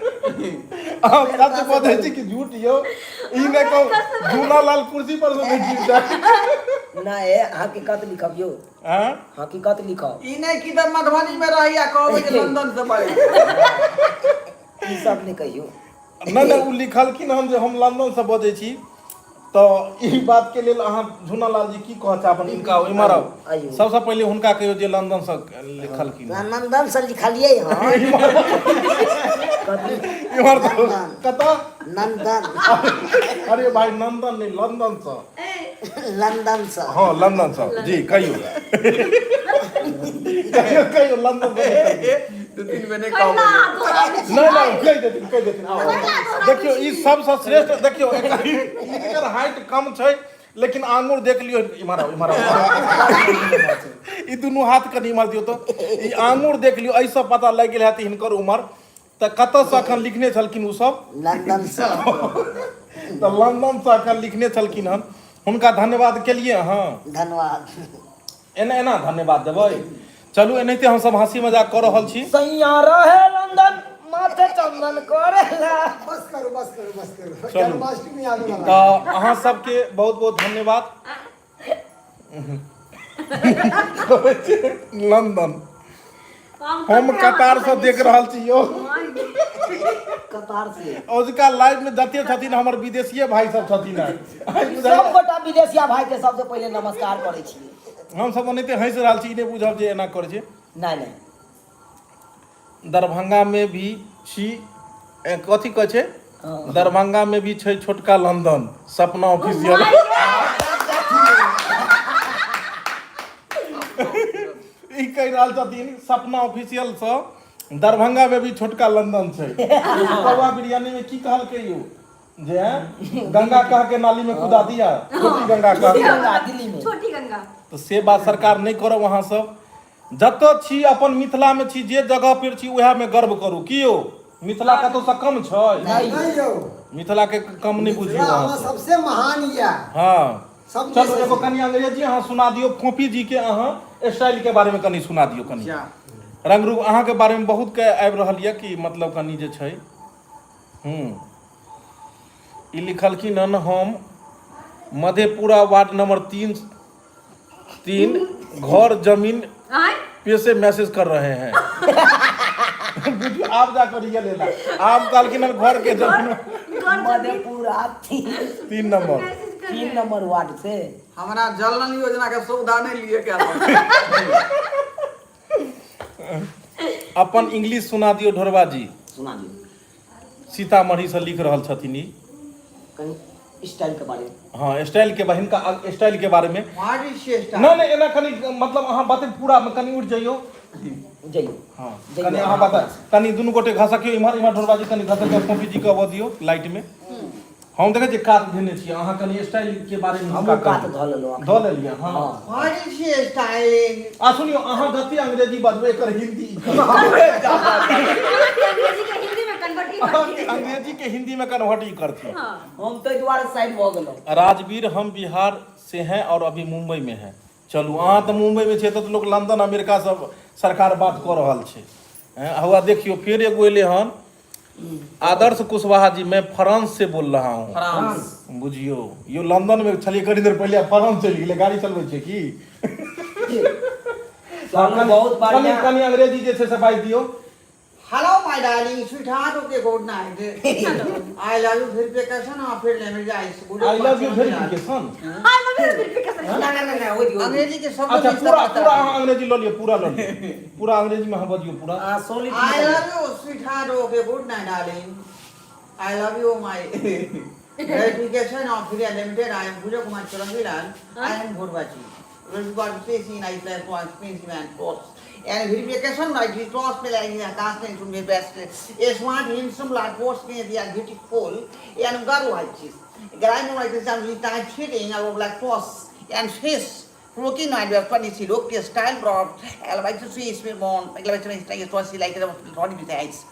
अहाँ सच बजै छी कि झूठ यौ? ई नहि कहू झूना लाल कुर्सी पर से नहि गिर जाय। नहि हकीकत लिखब यौ। आँय? हकीकत लिखब। ई नहि कि तऽ मधुबनी में रहैया कहबै जे लंदन से बजै छी। ई सब नहि कहियौ। नहि नहि ओ लिखलखिन हन जे हम लंदन से बजै छी। तऽ ई बात के लेल अहाँ झुना लाल जी की कहऽ चाहबनि हिनका इम्हर आउ आइयो। सबसँ पहिले हुनका कहियौ जे लंदन सँ लिखलखिन हँ। लंदन से लिखलियै हँ इम्हर तऽ कतऽ नंदन अरे भाई नंदन नहि लंदन सँ लंदन से हँ लंदन सँ जी कहियौ कहियौ कहियौ लंदन सँ लिखलखिन। दू तीन बेर नहि पहिला कहबै दोहराबै छी। नहि नहि कहि देथिन कहि देथिन आउ, आउ। देखियौ ई सबसँ श्रेष्ठ देखियौ एकर एकर हाइट कम छै लेकिन आंगुर देख लियौ इम्हर आउ इम्हर आउ ई दुनू हाथ कनि इम्हर दियौ तऽ ई आंगुर देख लियौ एहिसँ पता लागि गेल हैत हिनकर उमर तऽ कतऽसँ एखन लिखने छलखिन ओसभ लंदनसँ तऽ लंदनसँ एखन लिखने छलखिन हन हुनका धन्यवाद केलिए अहाँ धन्यवाद एना एना धन्यवाद देबै चलू एनाहिते हमसभ हँसी मजाक कऽ रहल छी सैया रहे लंदन माथे चंदन करेला बस करू बस करू बस करू चलू। जन्माष्टमी आबे वाला तऽ अहाँ सबके बहुत बहुत धन्यवाद लंदन हम कतार से देख रहल छी यौ कतार से औजका लाइव में जते छथिन हमर विदेशीय भाई सब छथिन आइ। आइ बुझाइ सब गोटा विदेशिया भाई के सबसे पहिले नमस्कार करै छी हम सब ओनाहिते हँसि रहल छी ई नहि बुझब जे एना करै छै नहि नहि दरभंगा में भी छी ए, कथी कहै छै दरभंगा में भी छै छोटका लंदन सपना ऑफिशियल ई कहि रहल छथिन सपना ऑफिशियल सँ दरभंगा में भी छोटका लंदन छै कौआ बिरयानी में की कहलकै यौ जे गंगा कह के नाली में कुदा दिया छोटी गंगा कह के गंगा दिल्ली में छोटी गंगा तऽ से बात सरकार नहि करब अहाँ सब जतऽ छी अपन मिथिला में छी जे जगह पर छी उएह में गर्व करू की यौ मिथिला कतौसँ कम छै नहीं यौ मिथिला के कम नहि बुझियौ मिथिला अहाँ हमर सब सबसे महान यऽ हँ सब चलू एगो कनि अंग्रेजी अहाँ सुना दियौ फोफी जी के अहाँ स्टाइल के बारे में कनि सुना दियौ कनि जा रंग रूप अहाँ के बारे में बहुत के आबि रहल यऽ कि मतलब कनि जे छै हूँ ई लिखलखिन हन हम मधेपुरा वार्ड नंबर तीन तीन घर जमीन आय पे से मैसेज कर रहे हैं बुझियौ आब जा कर ये लेला आब कहलखिन हन घर के जमीन घर जमीन मधेपुरा तीन तीन नंबर मैसेज कर तीन नंबर वार्ड से हमरा जल नल योजना के सुविधा नहीं लिए के अपन इंग्लिश सुना दियौ ढोरबा जी सुना दियौ सीतामढ़ी से लिख रहल छथिन ई कनि स्टाइल के बारे में हाँ स्टाइल के हिनका स्टाइल के बारे में What is your नहि नहि एना कनि मतलब अहाँ बते पूरा मे कनि उठि जइयौ जइयौ हाँ जइयौ कनि अहाँ बता कनि दुनू गोटे घसकियौ इम्हर इम्हर ढोरबा जी कनि घसकियौ फोफी जी के अबऽ दियौ लाइट में हम देखै छियै कात धेने छियै अहाँ कनि स्टाइल के बारे में हमहूँ कात धऽ लेलहुँ धऽ लेलियै हाँ हाँ What is your style? आ सुनियौ अहाँ जते अंग्रेजी बजबै एकर हिंदी अहाँके अंग्रेजी के हिंदी में कन्वर्ट ही अहाँके करती अंग्रेजी के हिंदी में कन्वर्ट ही करथिन हाँ हम ताहि दुआरे साइड भऽ गेलहुँ राजवीर हम बिहार से हैं और अभी मुंबई में हैं चलू अहाँ तऽ मुंबई में छियै तऽ लोक लंदन अमेरिका सब सरकार बात कऽ रहल छै हैं, हौआ देखियौ फेर एगो एलै हन आदर्श कुशवाहा जी मैं फ्रांस से बोल रहा हूँ फ्रांस बुझियौ यो लंदन में छलियै कनी देर पहिले आब फ्रांस चलि गेलै गाड़ी चलबै छै की चलू बहुत कनी बढ़िया कनी अंग्रेजी जे छै से बाजि दियौ Hello my darling sweetheart okay good night I love you verification और फिर लेमिट guys good I love you verification I love you verification ना ना ना ना ओहि दियौ अंग्रेजी के शब्द अच्छा पूरा पूरा अहाँ अंग्रेजी लऽ लिअ पूरा लऽ लिअ पूरा अंग्रेजी में अहाँ बजियौ पूरा अहाँ solid I love you sweetheart okay good night darling I love you my verification of free limited I am Puja Kumar Chaurangi Lal I am भोरबाची And verification like he toss me like he cast me to me best. A smart handsome like post me the beautiful and girl like this. Grime like this and he type cheating I was like toss and face. Looking at your funny see look style bro. I like to see is born. I like to see to see like the body besides.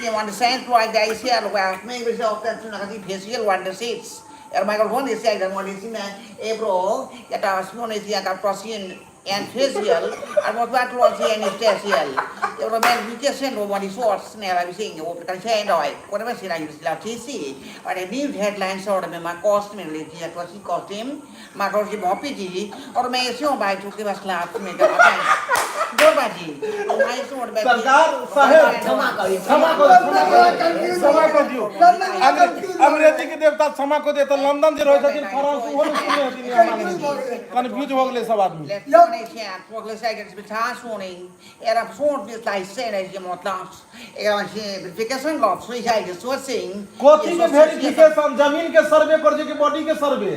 You want to send like the is here where maybe so that's not the facial one the seats. Er microphone is like the one is in a bro that our small is the process and facial and what that was and facial. The man we just send one is what snare I was saying what can say and I whatever say I use la TC but a news headline sort of my cost me like what he cost him my cost him OPG और मैं ऐसे हूँ भाई चूंकि बस class में जी सरकार साहेब क्षमा करियौ क्षमा करू क्षमा करू क्षमा कर दियौ कंफ्यूज अंग्रेजी के देवता क्षमा कऽ दे। तऽ लंदन जे रहै छथिन, फ्रांस, ओहो नहि सुनने हेथिन ई हमरा Confuse भऽ गेलै। कन्फ्यूज भऽ गेलै सब आदमी। कथी के वेरिफिकेशन? जमीन के सर्वे कर छै कि बॉडी के सर्वे?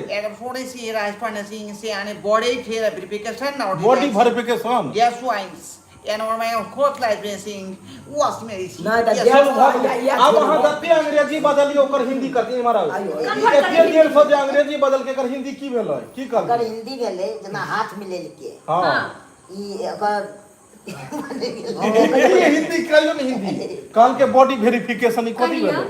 Body verification. नहि तऽ चलू भऽ गेलै। आब अहाँ जते अंग्रेजी बदलियौ, ओकर हिंदी कथी? इम्हर आउ। आइयो। एते देर से जे अंग्रेजी बदलके, एकर हिंदी की भेलै? की ओकर कहलकै? हिंदी भेलै जेना हाथ मिलेलकै। ई ओकर ई हिंदी कहियो ने। हिंदी कहलकै बॉडी वेरिफिकेशन, ई कथी कहियौ। भेलै?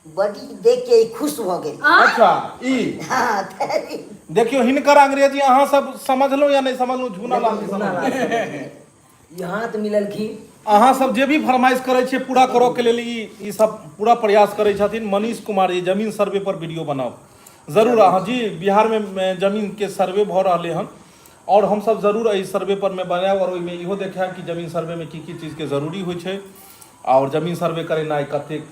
बॉडी देख के ई खुश भऽ गेल। अच्छा, ई हँ, तऽ देखियौ, हिनकर अंग्रेजी अहाँ सब समझलहुँ या नहि समझलहुँ? झूना लाल जी समझलहुँ? ई हाथ मिललखिन। अहाँ सब जे भी फरमाइश करै छियै, पूरा करऽ के लेल ई ई सब पूरा प्रयास करै छथिन। मनीष कुमार जी, जमीन सर्वे पर वीडियो बनाउ। जरूर अहाँ जी, बिहारमे जमीन के सर्वे भऽ रहलै हन आओर हमसब जरूर एहि सर्वे पर मे बनायब आओर ओहिमे इहो देखायब कि जमीन सर्वेमे की की चीजके जरूरी होइ छै आओर जमीन सर्वे करेनाइ कतेक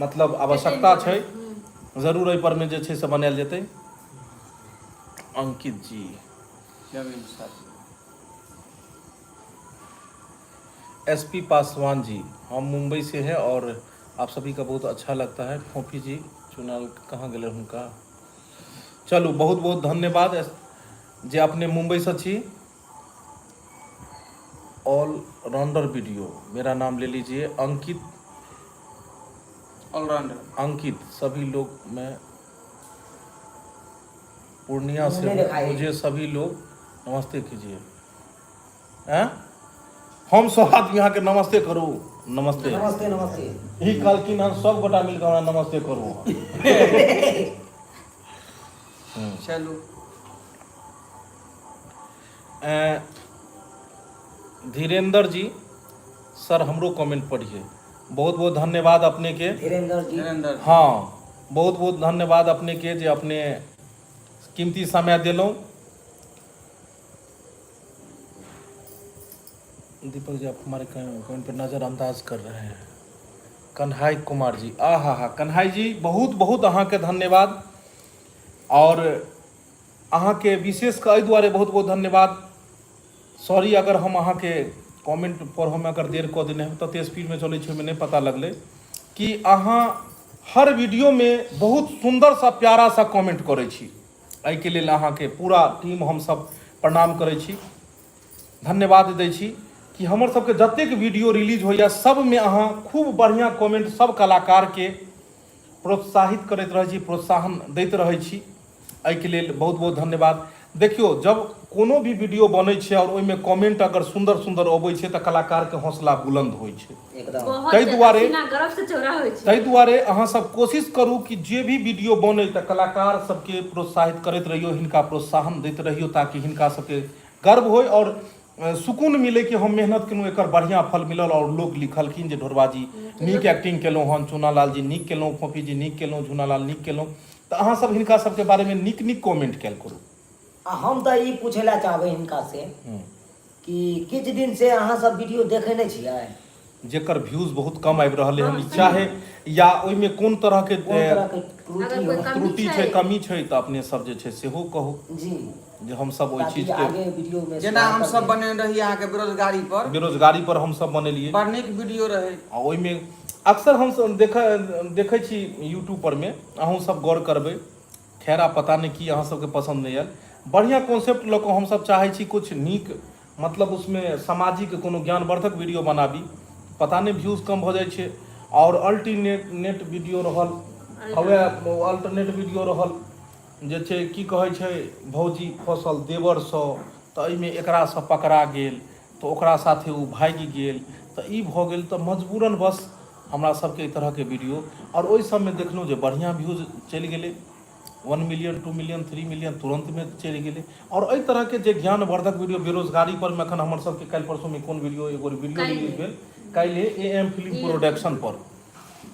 मतलब आवश्यकता छै। जरूर एहि पर मे जे छै से बनायल जेतै। अंकित जी। जमीन सर्वे। एस पी पासवान जी, हम मुंबई से हैं और आप सभी का बहुत अच्छा लगता है। फोफी जी चुनाव कहाँ गेलै हुनका? चलू, बहुत बहुत धन्यवाद जे अपने मुंबईसँ छी। ऑल राउंडर वीडियो, मेरा नाम ले लीजिए। अंकित। ऑलराउंडर। अंकित, सभी लोग, मैं पूर्णिया से मुँह नहीं हूँ। दिखाई। मुझे सभी लोग नमस्ते कीजिए। हैं, हम सब आदमी अहाँके नमस्ते करू? नमस्ते। नमस्ते, नमस्ते। ई कहलखिन हन, सब गोटा मिलके हमरा नमस्ते करू। चलू। धीरेन्द्र जी, सर हमरो कमेंट पढ़िए। बहुत बहुत धन्यवाद अपने के। धीरेन्द्र जी। धीरेन्द्र। हाँ, बहुत बहुत धन्यवाद अपने के जे अपने कीमती समय देलहुँ। दीपक जी, आप हमारे कमेंट पर नज़रअंदाज कर रहे हैं। कन्हाई कुमार जी, आ हा हा, कन्हाई जी, बहुत बहुत अहाँके धन्यवाद। आओर अहाँके विशेष कऽ एहि दुआरे बहुत बहुत धन्यवाद, सॉरी अगर हम अहाँके कमेंट पढ़ऽमे अगर देर कऽ देने हम, तते स्पीडमे चलै छै, ओहिमे नहि पता लगलै कि अहाँ हर वीडियोमे बहुत सुन्दर सा प्यारा सा कमेंट करै छी। एहिके लेल अहाँके पूरा टीम हमसब प्रणाम करै छी, धन्यवाद दै छी कि हमर सबके जतेक वीडियो रिलीज होइए, सबमे अहाँ खूब बढ़िआँ कमेंट, सब कलाकारके प्रोत्साहित करैत रहै छी, प्रोत्साहन दैत रहै छी। एहिके लेल बहुत बहुत धन्यवाद। देखियौ, जब कोनो भी वीडियो बनै छै आओर ओहिमे कमेंट अगर सुन्दर सुन्दर अबै छै, तऽ कलाकारके हौसला बुलंद होइ छै। एकदम। बहुत ताहि दुआरे- सीना गर्व से चौड़ा होइ छै। ताहि दुआरे अहाँ सब कोशिश करू कि जे भी वीडियो बनै, तऽ कलाकार सबके प्रोत्साहित करैत रहियौ, हिनका प्रोत्साहन दैत रहियौ, ताकि हिनका सबके गर्व होइ आओर सुकून मिलै कि हम मेहनत केलहुँ, एकर बढ़िआँ फल मिलल आओर लोक लिखलखिन जे ढोरबा जी नीक एक्टिंग केलहुँ हन, चूनालाल जी नीक केलहुँ, फोफी जी नीक केलहुँ, झूनालाल नीक केलहुँ। तऽ अहाँ सब हिनका सबके बारेमे नीक नीक कमेंट कयल करू। आ हम तऽ ई पूछै लए चाहबै हिनका से कि किछु दिन से अहाँ सब वीडियो देखै नहि छियै? जेकर व्यूज बहुत कम आबि रहलै हन, चाहे या ओहिमे कोन तरहके कोन तरहके त्रुटि अगर कोइ हो कमी त्रुटि छै, छै, कमी छै, तऽ अपने सब जे छै सेहो कहू जे हमसब ओहि ताकि चीजके आगे वीडियो में जेना सुधार हम सब करबै। बनेने रही अहाँके बेरोजगारी पर। बेरोजगारी पर हमसब बनेलियै। बड़ नीक वीडियो रहै। आ ओहिमे अक्सर हमसब देखै छी यूट्यूब पर मे, अहूँ सब गौर करबै। खैर, आब पता नहि की अहाँ सबके पसन्द नहि आयल। बढ़िआँ कॉन्सेप्ट लऽ कऽ हमसब चाहै छी किछु नीक, मतलब उसमे सामाजिक कोनो ज्ञानवर्धक वीडियो बनाबी, पता नहि व्यूज कम भऽ जाइ छै। आओर अल्टरनेट नेट वीडियो रहल, हवे अल्टरनेट वीडियो रहल जे छै, की कहै छै, भौजी फसल देवरसँ, तऽ एहिमे एकरासँ पकड़ा गेल, तऽ ओकरा साथे ओ भागि गेल, तऽ ई भऽ गेल, तऽ मजबूरन बस हमरा सबके एहि तरहके वीडियो आओर ओहि सबमे देखलहुँ जे बढ़िआँ व्यूज चलि गेलै, 1 मिलियन, 2 मिलियन, 3 मिलियन तुरन्तमे चलि गेलै। आओर एहि तरहके जे ज्ञानवर्धक वीडियो बेरोजगारी पर मे एखन हमर सबके काल्हि परसूमे कोन वीडियो, एगो वीडियो काल्हि। रिलीज भेल काल्हि ए एम फिल्म प्रोडक्शन पर,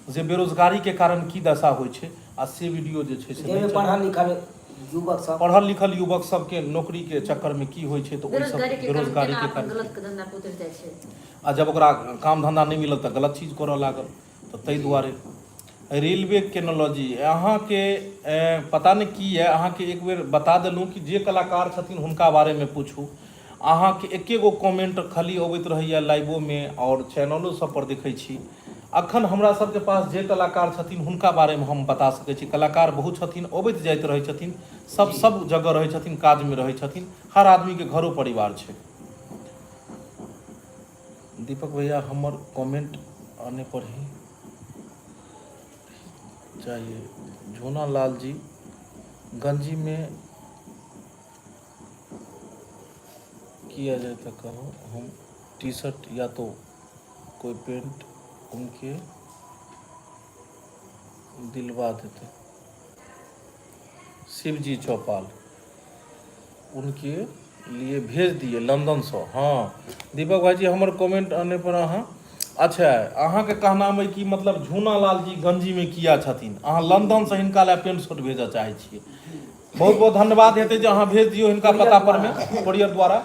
जे बेरोजगारीके कारण की दशा होइ छै, आ से वीडियो जे छै से जाहिमे नहि चलल। पढ़ल लिखल युवक सब पढ़ल लिखल युवक सबके नौकरीके चक्करमे की होइ छै, तऽ ओहि सब बेरोजगारी के कारण बेरोजगारीके केना अपन कारण गलत धंधा पर उतरि जाइ छै। आ जब ओकरा काम धन्धा नहि मिलल, तऽ गलत चीज करऽ लागल। तऽ ताहि दुआरे रेलवे टेक्नोलॉजी अहाँके पता नहि की यऽ अहाँके एक बेर बता देलहुँ कि जे कलाकार छथिन हुनका बारेमे पूछू अहाँके एके गो कमेंट खाली अबैत रहैए लाइवोमे आओर चैनलो सब पर देखै छी अखन हमरा सबके पास जे कलाकार छथिन हुनका बारेमे हम बता सकै छी कलाकार बहुत छथिन अबैत जाइत रहै छथिन सब सब जगह रहै छथिन काजमे रहै छथिन हर आदमीके घरो परिवार छै दीपक भैया हमर कमेंट आने पर ही चाहिए झोना लाल जी गंजी में किया जाए तो कहो हम टी शर्ट या तो कोई पेंट उनके दिलवा देते शिव जी चौपाल उनके लिए भेज दिए लंदनसँ हँ दीपक भाईजी हमर कमेंट आने पर अहाँ अच्छा अहाँके कहनाम अइ कि मतलब झूना लाल जी गंजीमे किया छथिन अहाँ लंदनसँ हिनका लए पेंट शर्ट भेजऽ चाहै छियै बहुत बहुत धन्यवाद हेतै जे अहाँ भेज दियौ हिनका पता परमे कोरियर द्वारा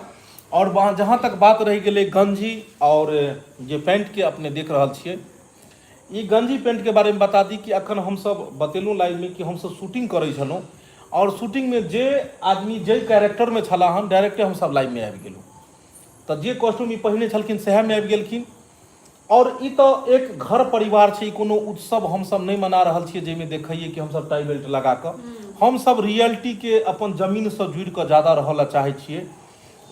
आओर जहाँ तक बात रहि गेलै गंजी आओर जे पैंटके अपने देख रहल छियै ई गंजी पेंटके बारेमे बता दी कि अखन हमसब बतेलहुँ लाइवमे कि हमसब शूटिंग करै छलहुँ आओर शूटिंगमे जे आदमी जाहि कैरेक्टरमे छलाह हन डायरेक्टे हमसब लाइवमे आबि गेलहुँ तऽ जे कॉस्ट्यूम ई पहिने छलखिन सएहमे आबि गेलखिन आओर ई तऽ एक घर परिवार छै ई कोनो उत्सव हमसब नहि मना रहल छियै जाहिमे देखैयै कि हमसब टाई बेल्ट लगा कऽ हमसब रियलिटीके अपन जमीनसँ जुड़ि कऽ ज्यादा रहऽ लए चाहै छियै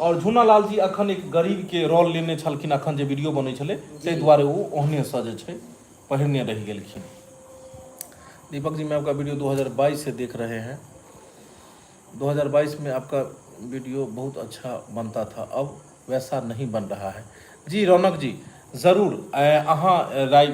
आओर झूना लाल जी अखन एक गरीबके रोल लेने छलखिन अखन जे वीडियो बनै छलै ताहि दुआरे ओ ओहनेसँ जे छै पहिरने रहि गेलखिन। दीपक जी मैं आपका वीडियो 2022 से देख रहे हैं। 2022 में आपका वीडियो बहुत अच्छा बनता था, अब वैसा नहीं बन रहा है। जी रौनक जी जरूर अहाँ राय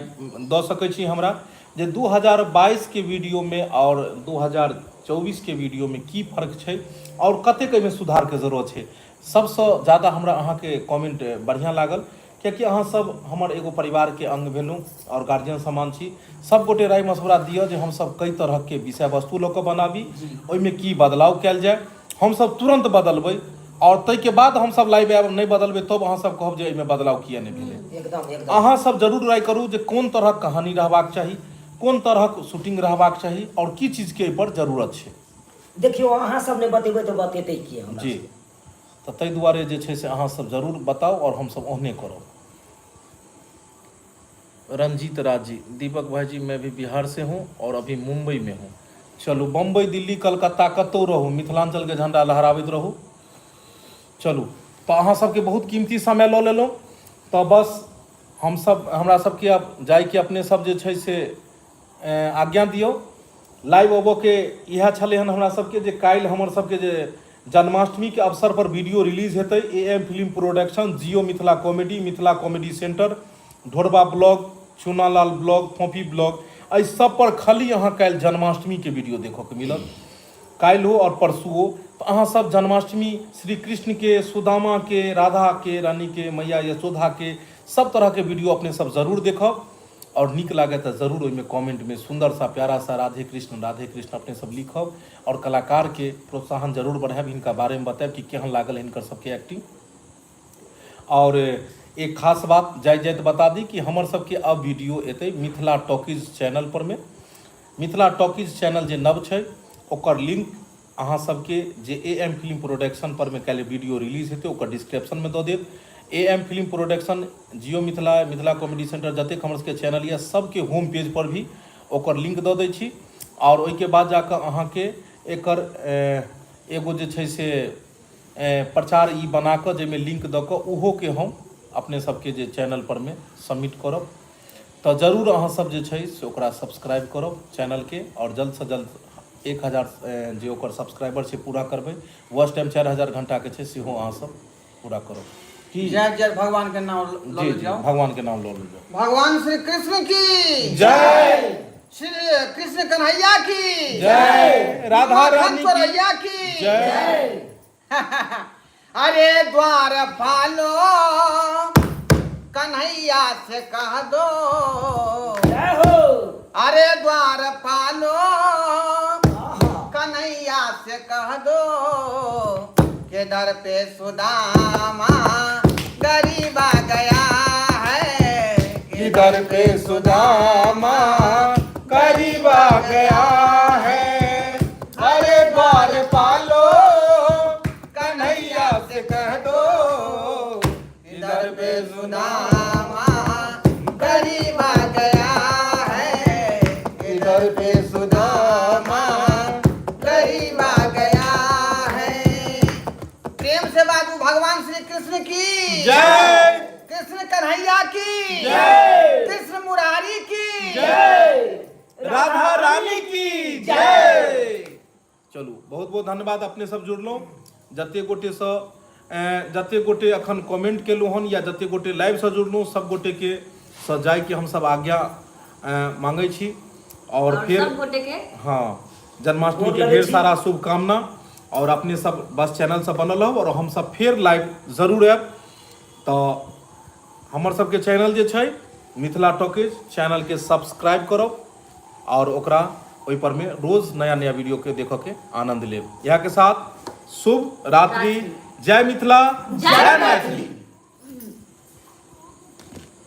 दऽ सकै छी हमरा जे 2022 के वीडियो में आओर 2024 के वीडियो में की फर्क छै आओर कतेक एहिमे सुधारके जरूरत छै। सबसँ ज्यादा हमरा अहाँके कमेंट बढ़िआँ लागल कियाकि अहाँ सब हमर एगो परिवारके अंग भेलहुँ आओर गार्जियन समान छी। सब गोटे राय मशवरा दिअ जे हमसब कई तरहके विषय वस्तु लऽ कऽ बनाबी, ओहिमे की बदलाव कयल जाय। हमसब तुरन्त बदलबै आओर ताहिके बाद हमसब लाइव आयब, नहि बदलबै तब अहाँ सब कहब जे एहिमे बदलाव किया नहि भेलै। एकदम एकदम। अहाँ सब जरूर राय करू जे कोन तरहक कहानी रहबाक चाही, कोन तरहक शूटिंग रहबाक चाही आओर की चीजके एहिपर जरूरत छै। देखियौ अहाँ सब नहि बतेबै तऽ बतेतै के हमरा जी सबके? तऽ ताहि दुआरे जे छै से अहाँ सब जरूर बताउ आओर हमसब ओहने करब। रंजीत राज जी दीपक भाई जी मैं भी बिहार से हूँ और अभी मुंबई में हूँ। चलू बम्बई दिल्ली कलकत्ता कतहु रहू मिथिलाञ्चलके झण्डा लहराबैत रहू। चलू तऽ अहाँ सबके बहुत कीमती समय लऽ लेलहुँ तऽ बस हमसब हमरा सबके आब जाइके अपने सब जे छै से आज्ञा दियौ। लाइव अबऽके इएह छलै हन हमरा सबके जे काल्हि हमर सबके जे जन्माष्टमीके अवसर पर वीडियो रिलीज हेतै A M film production, Jio Mithila comedy, Mithila comedy centre, Dhorba blog, Chunalal blog, Phophi blog, एहि सब पर खाली अहाँ काल्हि जन्माष्टमीके वीडियो देखऽके मिलत। काल्हिओ आओर परसुओ। तऽ अहाँ सब जन्माष्टमी श्री कृष्णके, सुदामाके, राधाके, रानीके, मैया यशोदाके सब तरहके वीडियो अपने सब जरूर देखब आओर नीक लागै तऽ जरूर ओहिमे कमेंटमे सुन्दर सा प्यारा सा राधे कृष्ण राधे कृष्ण अपने सब लिखब आओर कलाकारके प्रोत्साहन जरूर बढ़ायब, हिनका बारेमे बतायब कि केहन लागल हिनकर सबके एक्टिंग। आओर एक खास बात जाइत जाइत बता दी कि हमर सबके अब वीडियो एतै मिथिला टॉकीज चैनल परमे। मिथिला टॉकीज चैनल जे नव छै ओकर लिंक अहाँ सबके जे ए एम फिल्म प्रोडक्शन पर मे काल्हि वीडियो रिलीज हेतै ओकर डिस्क्रिप्शन मे दऽ देब। A M film production, Jio Mithila, Mithila comedy centre जतेक हमर सबके चैनल यऽ सबके होम पेज पर भी ओकर लिंक दऽ दै छी आओर ओहिके बाद जाकऽ अहाँके एकर एगो जे छै से प्रचार ई बना कऽ जाहिमे लिंक दऽ कऽ ओहोके हम अपने सबके जे चैनल पर मे सबमिट करब। तऽ जरूर अहाँ सब जे छै से ओकरा सब्सक्राइब करब चैनलके आओर जल्दसँ जल्द 1000 जे ओकर सब्सक्राइबर छै पूरा करबै। वॉच टाइम 4000 घंटाके छै सेहो अहाँ सब पूरा करब। की जय जय भगवान के नाम लऽ जी लेल जी जाओ। भगवान के नाम लऽ लेल जाओ। भगवान श्री कृष्ण की जय। श्री कृष्ण कन्हैया की जय। राधा माखन रानी की चोरैया की जय। अरे द्वार फालो कन्हैया से कह दो, जय हो। अरे द्वार पालो कन्हैया से कह दो के दर पे सुदामा गरीब आ गया है, के दर पे सुदामा करीब आ गया है। अरे द्वार पालो कन्हैया से कह दो, इधर पे सुदामा गरीब आ गया है, इधर पे सुदामा गरीब आ गया है। प्रेम से बाबू भगवान श्री कृष्ण की जय। कृष्ण कन्हैया की जय। कृष्ण मुरारी की जय, राधा रानी की जय। चलू, बहुत बहुत धन्यवाद, अपने सब जुड़लहुँ। जते गोटेसँ जते गोटे अखन कमेंट केलहुँ हन या जते गोटे लाइवसँ जुड़लहुँ, सब गोटेके सँ जाइके हमसब आज्ञा मांगै छी और और फेर सब गोटे के हाँ, जन्माष्टमी गोर के लगै ढेर छी। सारा शुभकामना और अपने सब बस चैनल से बनल रहब और हम सब फेर लाइव जरूर आयब। तऽ हमर सबके चैनल जे छै मिथिला टॉकीज चैनलके सब्सक्राइब करब और ओकरा ओहि पर में रोज नया नया वीडियो के देखऽ के आनंद लेब। इएह के साथ शुभ रात्रि, जय मिथिला, जय मैथिली।